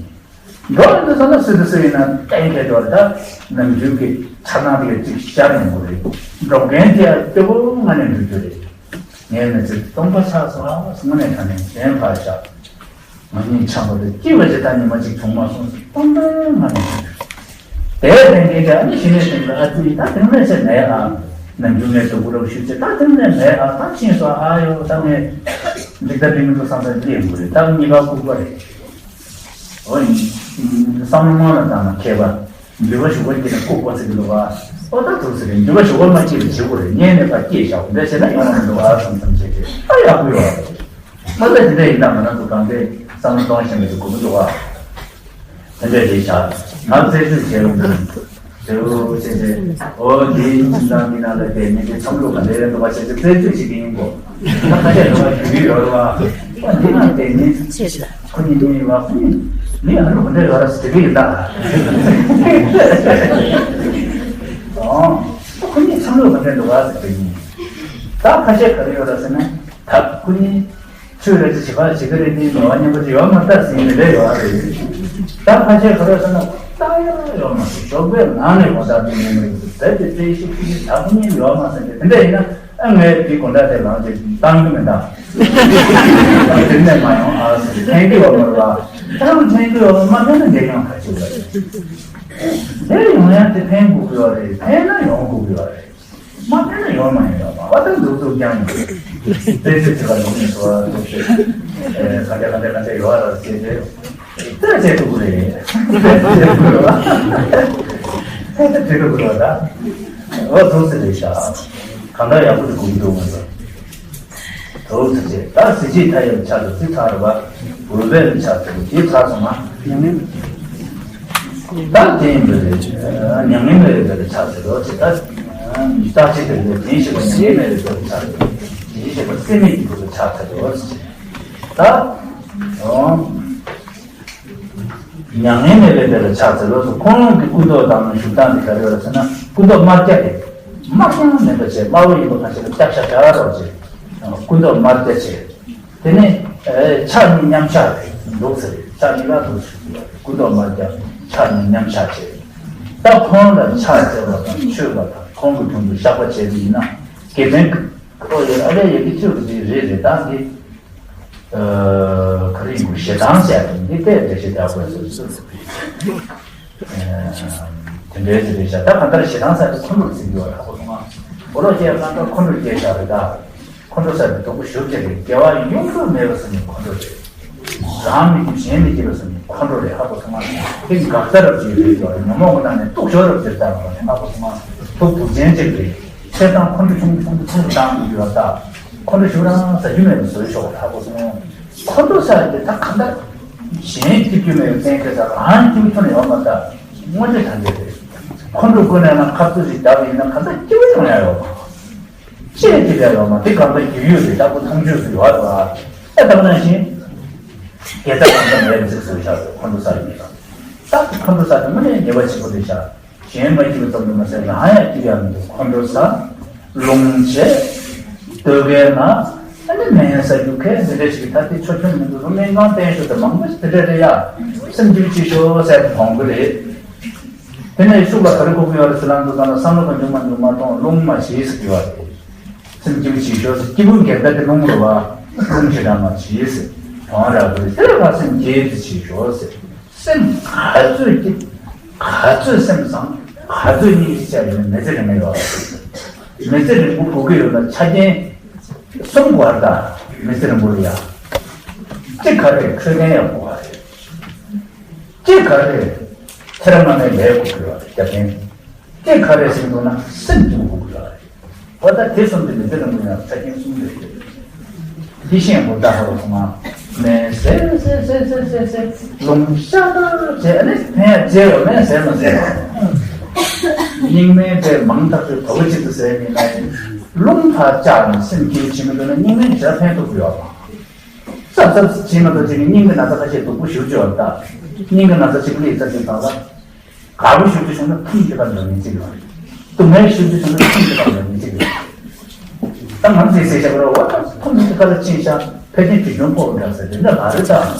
འགྲོ་ཡོང་དུས་ཙམ་ལ་སུ་དང་སུ་ཡིན་ན་གཏན་འཁེལ་འགྲོ་རེད། ད་ནམ་རྒྱུན་གྱི་འཆར་སྣང་དེ་ག་ཅིག་ཤར་ཡོང་གི་རེད། འགྲོ་མཁན་དེ་ཡང་སྐྱོ་པོ་ངང་ནས་འགྲོ་རྒྱུ་རེད། ངའི་མི་ཚེ་སྟོང་པ་ཆགས་སོང་ཨ་སྔོན་ནས་ད་ནས་གཞན་ཕར་བཞག་ང་གཉིས་འཆམ་པོ་དེ་སྐྱིད་པ་ཅིག་ད་ཉི་མ་གཅིག་བྱུང་མ་སོང་ཟེར་སྟོང་པའི་ངང་ནས་འགྲོ་རྒྱུ་རེད། དེའི་ལན་འདི་འདྲ་ནི་ཞི་གནས་ཟེར་ལ་ཨ་ཙི་ད་དེང་ནས་ཚེ་མེད་ཨ། ནམ་རྒྱུན་ངས་སྡུག་པོ་རབ་ཞུས་ཚེ་ད་དེང་ནས་མེད་ཨ། ད་ཕྱིན་སོང་ཨ་ཡོ་ད་ངས་འགྲིག་ད་འགྲིག་མི་འདུག་བསམ་ས་སླེབས་དགོས་རེད། ད་གཉིས་ཀ་ལྐུགས་པ་རེད། འོ་ཡིན། བསམ་བློ་སྔོན་ལ་བཏང་ན་མཁས་པ། འདུལ་བ་ཞུགས་པ་སྐྱེས་ན་ལྐུགས་པ་ཟེར་གི་འདུག་ཨ། ཨོ་ད་ཐུགས་ཟེར་གི་འདུལ་བ་ཞུགས་པ་མ་སྐྱེས་པ་བྱེད་དགོས་རེད། ཉལ་ནས་ཕར་སྐྱེས་བཞག་འདྲ་བྱས་ན་ཡོང་བ་མི་འདུག་ཨ་བསམ་བསམ་བྱས་ཏེ་ཨ་ཡག་པོ་ཡོད་ཨ། མ་ལ་དེ་འདྲ་ཡིན་ད་ང་རང་ཚོ་གང་གའི་བསམ་བློ་གཏོང་ཤེས་མེད་དུ་གོ་མི་འདུག་ཨ། དེ་འདྲ་རེད་ཤག་ང་རྩད་གཅོད་བྱས་ཡོང་དུས་རེའུ་བྱས་ཏེ་ཨོ་དེའི་ཁྱིམ་ཚང་འདི་ནང་ལ་བསྡད་མི་དེ་བསམ་བློ་ག་འདྲ་ཡོད་འདུག་བ་བྱས་ཏེ་རྩད་གཅོད་བྱེད་ཀྱི་ཡིན་གོ། ད་ཁ་ཤས་འདུག་བ་ཞུ་གི་ཡོད་རེད་བ། ཨོ་འདི་ནང་བསྡད་མི་ཁོ་གཉིས་འདུག་ཡིན་བ་ཁོ་གཉིས་མི་ཨ་ནུ་ག་འདྲ་ཡོད་རེད་ཟེར་གི་ཡིན་ད། ཨོ་ཁོ་གཉིས་བསམ་བློ་ག་འདྲ་འདུག་བ་ཟེར་གི་ཡིན། ད་ཁ་ཤས་ག་རེ་ཡོད་རེད་ཟེར་ན་ད་ཁོ་གཉིས། ཆོས་རེད་ཅེས་བྱེད་པ་བྱེད་ཀྱི་རེད་དེ་ནོར་བ་སྙན་པོ་ཅིག་ཡོད་མ་རེད་ཟེར་ནས་ལས་ཡོད་རེད། ད་ཕལ་ཆེར་ག་རེ་ཟེར་ན་ལྟ་ཡ་ཡོད་མ་རེད། ཞོགས་པའི་ནང་ནས་གོ་བརྡ་དེ་ཉན་མི་རེད་ཟེར་དེ་བཙན་ཤུགས་ཀྱིས་ད་ཁོ་གཉིས་ཡོད་མ་ཟེར་ཏེ་དེ་འདྲ་ཡིན་ན་ཨ་ངས་དེ་དགོང་དག་དེ་ལངས་ཏེ་བཏང་གི་མེད་ད། དེ་ནས་མ་ཡོང་ཨ་ཟེར་ཕན་གི་ཡོད་མ་རེད་བ། ད་ཕན་གི་ཡོད་མ་ཕན་ན་འདིར་ཡོང་ག་ཅིག་ཡོད་རེད། འདིར་ཡོང་ཡ་དེ་ཕན་དགོས་ཀྱི་ཡོད་རེད། ཕན་ན་ཡོང་དགོས་ཀྱི་ཡོད་རེད། མ་ཕན་ན་ཡོང་མ་ཡིན་ཡོང་མ་བ་དང་འདུག་འདུག་ཀྱང་ཡིན། དཔེ་ཆ་ཅིག་ལ་ལུགས་ནས་སོ་འདུག་སྟེ། ག་འདྲ་ག་འདྲ་ག་འདྲ་ཡོད་ར་ཟེར་ཏེ། དཔེ་ཆ་འདུག་རེད། དཔེ་ཆ་འདུག་རེད་བ། དཔེ་ཆ་འདུག་རེད་བ་ད། འོ་འདུག་ཟེར་རེད་ཤག་གང་འདྲ་ཡག་པོ་ཞིག་གོ་གི་འདུག་ང་ཚོ། དོགས་ཟེར་བྱས་ད་གཟི་བརྗིད་མཐའ་ཡས་ལ་ཕྱག་འཚལ་ལོ་ཅི་ཚར་བ། འོད་འཕྲོ་ལ་ཕྱག་འཚལ་ལོ་ཅི་ཚར་སོང་ང་། མྱ་ངན། ད་དེ་ཡིན་པ་རེད། མྱ་ངན་མེད་པའི་དཔལ་ལ་ཕྱག་འཚལ་ལོ་ཅི་ད། རྟག་ཆད་དེ་ལས་དྲིན་ཞེས་པ་མྱ་ངན་མེད་པའི་དཔལ་ལ་ཕྱག་འཚལ་ལོ། དྲིན་ཞེས་པ་སྲེད་མེད་ཀྱི་བུ་ལ་ཕྱག་འཚལ་ལོ་ཅི། ད། མྱ་ངན་མེད་པའི་དཔལ་ལ་ཕྱག་འཚལ་ལོ་སོགས་ཁོང་རང་གི་སྐུ་མདོག་དང་བཞུགས་སྟངས་དེ་ག་རེ་ཡོད་ཟེར་ན་སྐུ་མདོག་དམར་སྐྱ་རེད། དམར་ཡང་མིན་པ་བྱས་དམར་པོ་ཡིན་པ་ཁ་ཤས་ལ་སྐྱ་ཤ་ཤ་རོགས་བྱས། སྐུ་མདོག་དམར་སྐྱ་བྱས། དེ་ནས་ཕྱག་གཉིས་མཉམ་བཞག་རེད་འདུག་ཟེར་རེད། ཕྱག་གཉིས་ལ་འདུག་ཟེར་རེད། སྐུ་མདོག་དམར་སྐྱ་ཕྱག་གཉིས་མཉམ་བཞག་བྱས། ད་ཁོང་ལ་ཕྱག་འཚལ་བ་དང་མཆོད་པ་དང་ ཁོང་གི་དྲུང་དུ་བཤགས་པ་བྱས་པ་ཡིན་ན། དགེ་ལྡན་གྱི་ཨོ་ཡོད་ཨ་ལས་ཡོད་ཀྱི་ཚུལ་དུ་རེད་རེད་ད་འདི། ག་རེ་ཡིན་དགོས་ཞེ་སྡང་ཟེར་ཡ་འདི་ལྟས་འདྲ་ཞེ་སྡང་དགོས་སོ་སོ། དེ་འདྲའི་ཟེར་རེད་ཤག་ད་གང་ལྟར་ཞེ་སྡང་ཟེར་དུས་ཁོང་ཁྲོ་ཟེར་གྱི་ཡོད་ལ་ཁོ་སོང་ང་། འོ་ལོ་སྐྱེས་གང་ལྟར་ཁོང་ཁྲོ་སྐྱེས་ཤག་རེད་ད། ཁོང་ཁྲོ་ཟེར་དུས་སྡུག་པོ་ཞེ་པོ་ཅིག་རེད། དགེ་བ་ཡོང་ཐབས་མེད་པ་ཟེར་ནས་ཁོང་ཁྲོ་རེད། རང་མི་སྐྱིད་གཞན་མི་སྐྱིད་པ་ཟེར་ནས་ཁོང་ཁྲོ་རེད་ཧ་གོ་སོང་ང་། དེ་འགག་རྩ་རབ་ཅིག་རེད་ཡོད་ཉོན་མོངས་པ་ནང་ནས་གཏུག་ཤོར་རབ་ཅིག་ལྟ་བ་རེད་ཧ་གོ་སོང་ང་། ཐུགས་སྡུག་ཅན་ཅིག་རེད། བྱས་ཙང་ཁོང་ཁྲོ་ཆུང་ཆུང་ཆུང་བཏང་དགོས་ཀྱི་ཡོད་ད། ཁོང་ཁྲོ་ཞུ་རང་ཟ་རྒྱུ་མེད་པ་བཟོས་ཤོག་ཧ་གོ་སོང་། ཁོང་ཁྲོ་ཟ་རྒྱུ་ད་གང་ལྟར་གཞན་སྐྱིད་རྒྱུ་མེད་པའི་བཙན་ཁྱེད་ཚ་རང་སྐྱིད་པོ་ཐོན་ཡོད་མ་ད། དངོས་འབྲེལ་ཐམས་ཅད་རེད། ཁོང་ཁྲོ་ཀུན་ནས་ན་ཁ་ཚུར་ཞིག་བརྒྱབ་ཡིན་ན་གང་ལྟར་སྐྱིད་པོ་ཡོང་ཡ་ཡོད་མ། ཅེས་དེ་ལས་ལོ་མ་དེ་གང་ལྟར་རྒྱུས་ཡོད་རེད་ད་ཁོ་མཐོང་ཆོས་སུ་ཡོད་རེད་བ། ཨེ་ད་ག་ནང་བཞིན། དགེ་རྩ་གང་ལྟར་མེད་པའི་ཚིག་བཟོས་བཞག་རེད་ཁོང་ཁྲོ་ཟ་རྒྱུ་མེད་ད། ད་ཁོང་ཁྲོ་ཟ་རྒྱུ་དངོས་གནས་ཉེས་པ་ཆེན་པོ་རེད་བཞག་གཞན་མ་སྐྱིད་པ་ཙམ་དུ་མ་ཟད་རང་ཡང་སྐྱིད་ཡག་མི་འདུག་ཁོང་ཁྲོ་ཟ། རླུང་ཆད། སྡོད་མཁན་ན། ཨ་ནི་སྨན་ཟ་རྒྱུ་ཁས་འདི་འདྲ་ཞིག་ད་ལྟའི་ཆོ་འཕྲུལ་མི་འདུག་རུ་སྨན་ཁང་བསྟན་ཞོར་དུ་མང་པོ་ཞིག་དེ་འདྲ་རེད་ཡ། སེམས་སྐྱིད་ཅིག་ཤོག་ཟེར་དུ་མཐོང་གི་རེད། དེ་ནས་ཤུགས་ལ་ག་རེ་གོ་གི་ཡོད་རེད་ཟེར་ལམ་དུ་ཙམ་ལ་བསམ་བློ་གང་བྱུང་མ་བྱུང་མ་གཏོང་རླུང་མ་ཞེས་ཟེར་གི་ཡོད་རེད། སེམས་སྐྱིད་ཅིག་ཤོག་ཟེར་སྐྱིད་པོ་འགལ་ཟླ་དེ་རླུང་རེད་བ། རླུང་ཞེ་དྲག་མ་ཞེས་ཟེར་གྲོང་ར་བ་རེད་དེ་ལ་ཕར་སེམས་སྐྱིད་ཅིག་ཤོག་ཟེར། སེམས་ག་ཚོད་སྐྱིད། ག་ཚོད་སེམས་བཟང་། ག་ཚོད་སྙིང་རྗེ་ཆེ་ཡོད་མི་ཚེ་རིང་མོ་ཡོད་རེད། མི་ཚེ་རིང་པོ་དགོས་ཀྱི་ཡོད་ན་ཆ་རྐྱེན་གསུམ་དགོས་རེད་ད། མི་ཚེ་རིང་པོ་ལ་ཡ། གཅིག་ག་རེ་འཕྲོད་བསྟེན་ཡག་པོ་དགོས་རེད། གཅིག་ག་རེ་ཚེ་རབས་སྔ་མའི་ལས་དགོས་ཀྱི་ཡོད་རེད་རྒྱབ་རྟེན། གཅིག་ག་རེ་ཟེར་འདུག་ན་སེམས་སྐྱིད་པོ་དགོས་ཀྱི་ཡོད་རེད། འོ་ད་དེ་གསུམ་དེ་མི་ཚེ་རིང་པོ་ཡང་ཆ་རྐྱེན་གསུམ་རེད། དེ་བཞིན་འོ་ད་ཧ་རོ་ཐོག་མ་མེ་སེ་སེ་སེ་སེ་སེ་སེ་ལུང་ཤ་དང་བྱས་ཨ་ནི་ཕན་ཡ་བྱས་ཡོད་མེད་ཟེར་མ་ཟེར། སྙིགས་མའི་དེ་མང་དག་ཏུ་དོ་གཅིག་ཏུ་ཟེར་མིན་ན་ཡིན། རླུང་ཕར་བཅག་ནས་སེམས་སྐྱིད་བྱེད་མི་འདུག་ན་སྙིགས་མའི་དེ་ཕན་ཐོགས་ཀྱི་ཡོད་མ། སབ་སབ་བྱེད་མ་གཏོགས་བྱེད་ཀྱི་སྙིང་གི་ན་ཚ་ཁ་ཤས་སྡུག་པོ་ཞུ་ཆོག་ད། སྙིང་གི་ན་ཚ་གཅིག་ལས་རྩ་ཆེན་དང་ལ། དགའ་པོ་ཞུ་རྒྱུ་བྱུང་ན་ཐུམ་གཅིག་ག་འགྲོ་མི་གཅིག་ཡོད་རེད། སྡུག་བསྔལ་ཞུ་རྒྱུ་བྱུང་ན་ཐུམ་གཅིག་ག་འགྲོ་མི་གཅིག་ཡོད་རེད། ད་ང་ཚོས་ཟེར་བྱ་བ་རེད་འོ་ད་ཐུམ་གཅིག་ག་ལ་ཕྱིན་ཤག་ཕལ་ཆེར་དུས་རྒྱུན་ཕོག་འདྲ་ཟེར་དེ་འདྲ་མ་རེད་ད།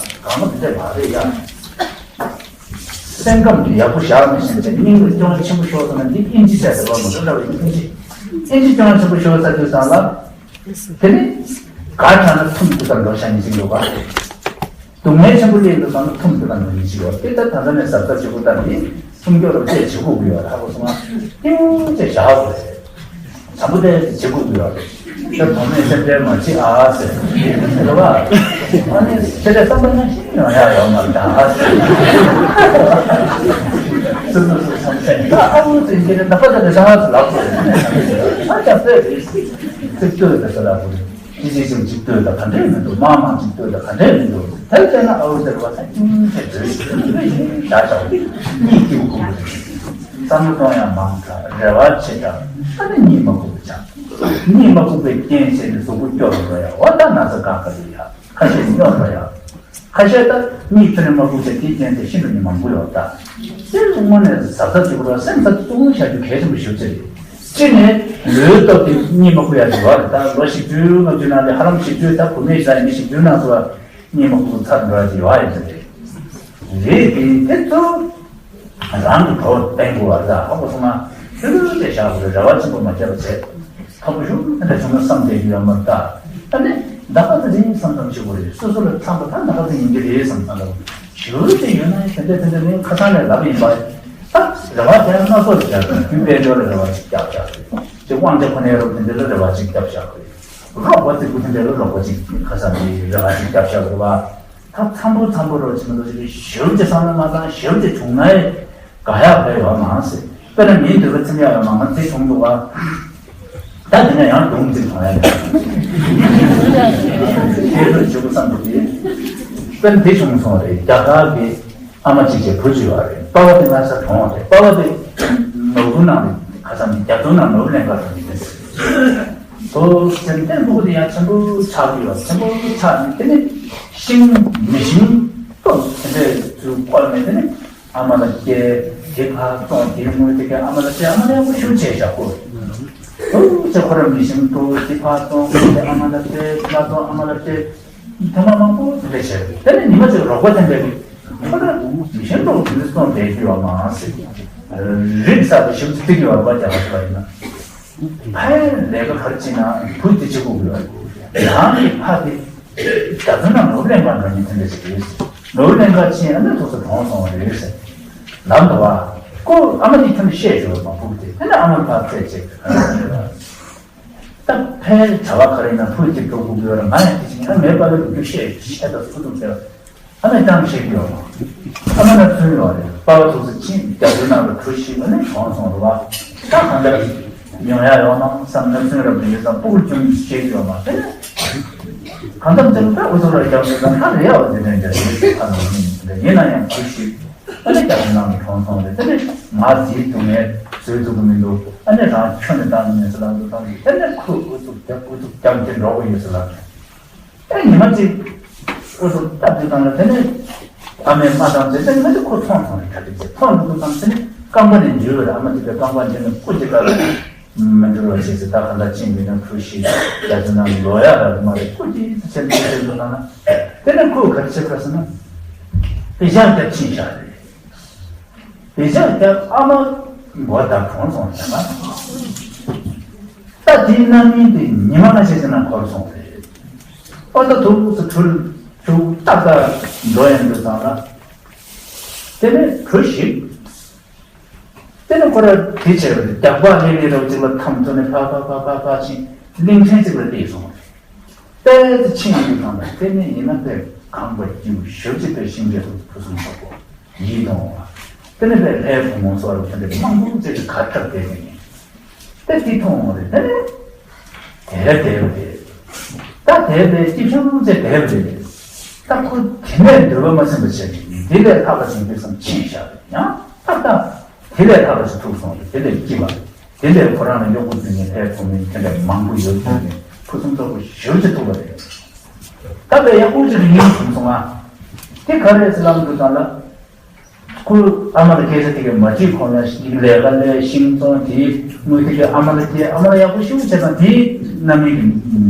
གང་མ་དེ་འདྲ་མ་རེད་ཡ། སེམས་ཁམས་དེ་ཡག་པོ་བཞག་མི་ཤེས་ཚེ་སྙིང་ལ་སྐྱོན་ཆེན་པོ་ཤོར་སོང་ན་འདི་ཨིན་ཇི་བྱས་ཟེར་བ་མི་འདྲ་འདྲ་བ་ཡིན་ཨིན་ཇི། ཨིན་ཇི་སྐྱོན་ཆེན་པོ་ཤོར་ས་དུས་ཙམ་ལ། དེ་ནི། ག་དྲག་ན་ཐུམ་དུ་ཙམ་འགྲོ་ཤ་ཉེ་ཞིག་འདུག་ག་སྡུག་བསྔལ་ཆེན་པོ་སླེབས་འདུག་ཙམ་ན་ཐུམ་དུ་ཙམ་འགྲོ་ཉེ་ཞིག་ཡོད་དེ་ལྟར་ད་ལྟ་ནས་གཟབ་གཟབ་བྱེད་དགོས་ད་ནི་སྲུང་སྐྱོབ་རོགས་བྱེད་བྱེད་དགོས་ཀྱི་ཡོད་ཧ་གོ་སོང་ང་། ཏིའུ་ཅེ་བཞག་དགོས་རེད། བྱམས་པོ་དེ་བྱེད་དགོས་ཀྱི་ཡོད་རེད། ད་དོ་མེད་སེམས་ཁྲལ་མ་བྱེད་ཨ་ཟེར། རེད་བ། ཨ་ནི་ཁྱེད་ཚོས་བསམ་པ་ནང་བཞིན་ཡོང་ཡ་ཡོད་མ་རེད་ཨ་ཟེར། སུ་སུ་སུ་བསམ་ཚད་ད་ཨ་བོ་ཚོས་ཁྱེད་ཚོ་ད་པ་ད་ནས་ཤ་ང་ཚོ་ལབ་དགོས་རེད། ཨ་ཅག་དཔེ་རེད། ཚིག་ལྟོས་ད་ས་ལ་བུ་རེད། ཅི་ཅི་ཅིང་ཅིག་ལྟོས་ད་ག་འདྲས་མི་འདུག་མང་མང་ཅིག་ལྟོས་ད་ག་འདྲས་མི་འདུག་དེར་བལྟས་ན་ཨའུ་ཟེར་བ་ད་ཅུང་ཟད་བྲོས་ཤིག་བཞག་བཞག་གཉིད་སྐྱིད་པོ་ཁུག་གི་རེད། བསམ་བློ་གཏོང་ཡ་མང་དྲགས་རེ་བ་ཆེ་དྲགས་ཨ་ནི་གཉིད་མ་ཁུག་པ་ཆགས། གཉིད་མ་ཁུག་པའི་རྐྱེན་བྱས་ནས་གཟུགས་པོ་སྐྱོ་རུ་འགྲོ་ཡ་འོ་ད་ན་ཚ་ག་ག་རེད་ཡ། ཁ་ཤས་སྨྱོ་འགྲོ་ཡ། ཁ་ཤས་ད་གཉིད་ཐུན་རིང་མ་ཁུག་ཚེ་དེའི་རྐྱེན་དེ་ཤི་འགྲོ་མཁན་མང་པོ་ཡོད་ད། སེམས་དངོས་གནས་གཟབ་གཟབ་བྱེད་དགོས་ར་སེམས་གཟབ་གཟབ་བྱ་རྒྱུ་གལ་ཆེན་པོ་ཞེ་པོ་ཅིག་རེད། གཅིག་ནས་ལུས་སྟོབས་དེ་གཉིད་མ་ཁུག་ཡ་ཞིག་ཡོད་རེད་ད་ལོ་བཞི་བཅུ་ལྔ་བཅུ་ནང་ལ་ཧ་ལམ་བཞི་བཅུ་ད་བུད་མེད་ཡིན་ན་བཞི་བཅུ་ནང་སུ་གཉིད་མ་ཁུག་ཚར་འགྲོ་ཡ་ཞིག་ཡོད་ཡིན་ཟེར་རེད། རེད་དེ་དེ་ཚོ། རང་གི་གོ་བ་བསྟན་དགོས་པ་རེད་ད་ཧ་གོ་སོང་ང་། ལྷོད་ལྷོད་བྱས་བཞག་དགོས་རེད་རེ་བ་ཆེན་པོ་མ་བརྒྱབ་པ་བྱས། ཐོབ་པ་ཤུགས་ཀྱིས་འདྲ་བྱུང་ན་བསམ་བསྡད་རྒྱུ་ཡོད་མ་རེད་ད། ཨ་ནི། ད་ག་ཚོད་ཡིན་བསམ་བསམ་བྱེད་དགོས་རེད་སོ་སོ་ལ་འཚམས་པ་ད་ད་ག་ཚོད་ཡིན་གྱི་རེད་བསམ་བསམ་ལ། ཞུ་དེ་ཡོད་ན་དེ་འདྲ་དེ་འདྲ་ནི་ཁ་སང་ནས་ལབ་ཡིན་པ། ད་རེ་བ་དེ་སྣ་ཚོགས་རེད་རྒྱབ་རྒྱུ་དཔལ་འབྱོར་ལ་རེ་བ་ཅིག་རྒྱབ་བཞག་རེད། ཅིག་དབང་ཆ་གོ་གནས་རོགས་དེ་འདྲ་ལ་རེ་བ་ཅིག་རྒྱབ་བཞག་རེད། རོགས་པ་ཚོས་ཀུན་མཁྱེན་འདྲ་ལ་རོགས་པ་ཅིག་ཁ་སང་ནས་རེ་བ་ཅིག་རྒྱབ་བཞག་རེད་བ། ད་འཚམ་པོ་འཚམ་པོ་རོགས་བྱེད་མི་འདུག་ཅིག་ཞུ་རྒྱུ་བསམ་བློ་མ་བཏང་ཞུ་རྒྱུ་བྱུང་ན་ཡི་དགའ་ཡག་དགའ་ཡོད་མང་སྲིད། དཔེར་ན་མིའི་འདོད་པ་ཚིམ་ཡག་ཡོད་མང་ང་དེ་བྱུང་འདུག་བ། ད་དེ་ན་ཡང་སྒྲུང་ཅིག་མཐོང་ཡག་ཡོད། དེ་ཚོ་ཞུ་དགོས་བསམ་འདུག་དེ། དཔེར་ན་དེ་བྱུང་སོང་རེད་རྒྱ་གར་གྱི་ཨ་མ་གཅིག་བྱས་བུ་གཅིག་ཡོད་རེད་པ་ཕ་དེ་ང་ས་གྲོངས་པ་རེད་པ་ཕ་དེ། ནོར་བུ་ནང་རེད་ཁ་སང་རྒྱ་མཚོ་ནང་ནོར་བུ་ལེན་ག་སོང་ཡིན་ཟེར། ཨོ་ཙན་དན་ཕྲུ་གུ་དེ་ཡང་ཆེན་པོ་ཆགས་ཀྱི་ཡོད། ཆེན་པོ་ཆགས་ནས་དེ་ནི་ཤིང་མི་ཤིང་ཏོག་དེ་འདྲའི་ཚུལ་བཀོལ་ནས་དེ་ནི་ཨ་མ་ལ་སྐྱེལ། དེ་ཕར་བཙོང་དེ་དངུལ་དེ་གའི་ཨ་མ་ལ་སྟེར། ཨ་མ་ལ་ཡག་པོ་ཞེ་པོ་བྱས་བཞག་གོ། ཨོ་ཙེ་ཁོ་རང་མི་ཤིང་ཏོག་དེ་ཕར་བཙོང་དེ་ཨ་མ་ལ་སྟེར། དེ་ཕར་བཙོང་ཨ་མ་ལ་སྟེར། ཐེངས་མ་མང་པོ་དེ་འདྲ་བྱས་རེད། དེ་ནི་ཉི་མ་གཅིག་རོགས་པ་དེ་འདྲ་གིས་ཁོ་རང་མི་ཤིང་ཏོག་དེ་འདྲ་བཙོང་བསྡད་རྒྱུ་ཡོད་མ་རེད། རིག་གསར་དུ་ཞིབ་ཏུ་བརྩི་གི་ཡོད་རེད་པ། རྒྱ་གར་ཞིག་པ་ཡིན་ན། ཕ་ཡུལ་ལས་ཀ་ག་རེ་བྱེད་ན་བུ་དེ་བྱེད་དགོས་ཀྱི་ཡོད། རང་གི་ཕ་དེ་རྒྱ་མཚོ་ནང་ནོར་ལེན་པ་འདྲ་མི་དེ་འདྲ་ཞིག་རེད། ནོར་ལེན་ག་ཕྱིན་ཨ་ནི་ཐུག་ས་གྲོངས་སོང་བ་རེད་ཟེར་ལབ་འདུག་བ། ཁོ་ཨ་མ་དེ་ཁྱོན་ནས་བཤད་ཞོར་མ་ཕུག་དེ་དེ་ནས་ཨ་མ་ཕར་ཚད་བྱེད་ད་ཕའི་བྱ་བ་ག་རེ་ཡིན་ན་ཕུག་དེ་འགྲོ་དགོས་ཀྱི་ཡོད་ར། ང་ཡང་དེ་བྱེད་ང་མའི་པ་ལ་རྒྱུ་བཤད་བཤད་ད་ཕུག་ཐུག་ཟེར། ཨ་མས་ཀྱང་བཤད་ཀྱི་ཡོད་མ། ཨ་མ་ན་བཙུན་ཡོད་རེད། པ་ཕ་ཐུག་ས་ཕྱིན་རྒྱ་མཚོའི་ནང་ལ་གྲུ་བཞི་ཨ་ནི་གྲོངས་སོང་རེད་བ། ད་གང་ལྟར་ཡོང་ཡ་ཡོད་མ་བསམ་ན་བཙུན་རབ་ཏུ་ཡོད་ཙང་སྤུ་གུ་ཅུང་བཤད་ཀྱི་ཡོད་མ་རེད། གང་ལྟར་ཙམ་ད་འུ་ཚོ་ལ་རྒྱ་མཚོའི་ནང་ལྷ་རེ་ཡ་བ་དེ་འདྲ་འདྲ་ཞིག་ཁ་ནང་ཡིན་ཡིན་ན་ཡང་གྲུ་བཞི་ཨ་ནི་རྒྱ་མཚོའི་ནང་ལ་གྲོངས་སོང་རེད། དེ་ནས་ང་ཟིལ་སྡུག་ངས་བཟོད་ཐུབ་ཀྱི་མི་འདུག་ཨ་ནི་རང་ཁྱོན་ནས་བཏང་མེད་ཟེར་ལབ་འདུག་བཏང་གི་དེ་ནས་ཁོས་ཨུ་ཚུགས་རྒྱབ་ཨུ་ཚུགས་རྒྱབ་དེ་འགྲོ་གི་ཡོད་ཟེར་ལབ། ཨེ་ཉི་མ་གཅིག་ཨུ་ཚུགས་སྟབས་བདེ་བཏང་ལ་དེ་ནས་ཨ་མས་མ་བཏང་ཚེ་དེ་ཉི་མ་གཅིག་ཁོ་ཚོང་ཚོང་རེ་ག་དེ་ཚེ་ཚོང་འགྲོ་དུས་ཙམ་དེ་ནས་རྐང་པ་ནས་འཇུས་པ་རེད། ཨ་མ་དེ་གའི་རྐང་པ་འཇུས་ནས་སྐུ་གཅིག་ག་ལ་མི་འགྲུལ་བ་བྱས་ཚེ་ད་ག་འདྲ་ཅིག་མི་ནང་ཁྲུ་ཤིག་རྒྱ་ཚོ་ནང་ལོ་ཡག་ར་མ་རེད། སྐུ་གཅིག་ཚེ་ཚེ་ཚེ་ཚེ་ཚེ་བཏང་ན་དེ་ནས་ཁོས་ག་རེ་བྱེད་ག་ཟེར་ན་དཔེ་ཞག་རྒྱབ་ཕྱིན་བཞག་རེད། དེ་ཕྱིར་ཀྱང་ཨ་མ་མགོ་བརྡབ་གྲོངས་སོང་ཟེར་ན། ད་དེའི་རྣམ་སྨིན་དེ་ཉི་མ་ཁ་ཤས་ཤིག་ནང་འཁོར་སོང་རེད། ཨོ་ད་ཐུགས་སུ་འཁྲུལ་འཁྲུལ་ཏག་ཏག་འགྲོ་ཡོང་དུས་ཙང་ལ། དེ་ནས་གྲུ་ཞིག་དེ་ནས་ཁོ་ར་དེ་བྱས་པ་རྒྱག་པ་ལྷེ་ལྷེ་རོ་གཅིག་ལ་འཐམ་ཐུབ་ནས་ཕ་ཕ་ཕ་ཕ་ཕ་ཕྱིན་གླིང་ཕྲན་གཅིག་ལ་བལྟས་སོང་རེད། དཔལ་དུ་ཕྱིན་ཡོང་དུས་ཙམ་ལ་དེ་ནས་ཡིན་ན་དཔེ་གངས་པ་སྐྱིད་པོ་ཞབས་ཀྱི་དཔེ་ཤིང་འབྲས་དང་ཕུན་སུམ་ཚོགས་པོ་ཡིད་དུ་འོང་བ། དེ་ནས་དཔེ་ལྷའི་བུ་མོ་སོགས་ལ་དེ་འདྲའི་མང་པོ་ཅིག་གི་གར་ཐབས་དེ་ནས་དཔེ་དེ་མཐོང་བ་རེད། དེ་ནས་དེ་དེ་དེ་ད་དེ་དཔེ་སྐྱིད་ཤོང་ཅེས་དེ་རེད། ད་ཁོ་དེ་ནས་འདོད་པ་མ་ཟིན་པ་བྱས་ནས་དེ་ལས་ལྷག་པ་ཞིག་འདི་ཙམ་ཕྱིན་བཞག་ཡང་ད་ལྟ། དེ་ལས་ལྷག་པ་ཞིག་ཐུག་སོང་རེད། དེ་ལས་སྐྱིད་པ། དེ་ལས་ཁོ་རང་ལ་གཡོག་པོ་བྱེད་མཁན་ལྷའི་བུ་མོ་དེ་འདྲ་མང་པོ་ཡོད་ཚུལ་ནས་ཕུན་སུམ་ཚོགས་པོ་ཞེ་པོ་ཅིག་ཐུག་པ་རེད། ད་དཔེ་ཡག་པོ་ཅིག་ཡིན་བྱུང་སོང་ང་། དེ་ག་རེད་ཟེར་ལབ་འདུག་ཙང་ལ། ཁོ་ཨ་མ་ལ་སྐད་ཆ་དེ་གས་མ་དྲིས་གོང་ལ་ལས་ཀ་ལས་ཤིང་བཙོང་དེའི་དངུལ་དེ་གས་ཨ་མ་ལ་སྐྱེལ། ཨ་མ་ལ་ཡག་པོ་ཞེ་པོ་བྱས་ཙང་དེའི་རྣམ་སྨིན་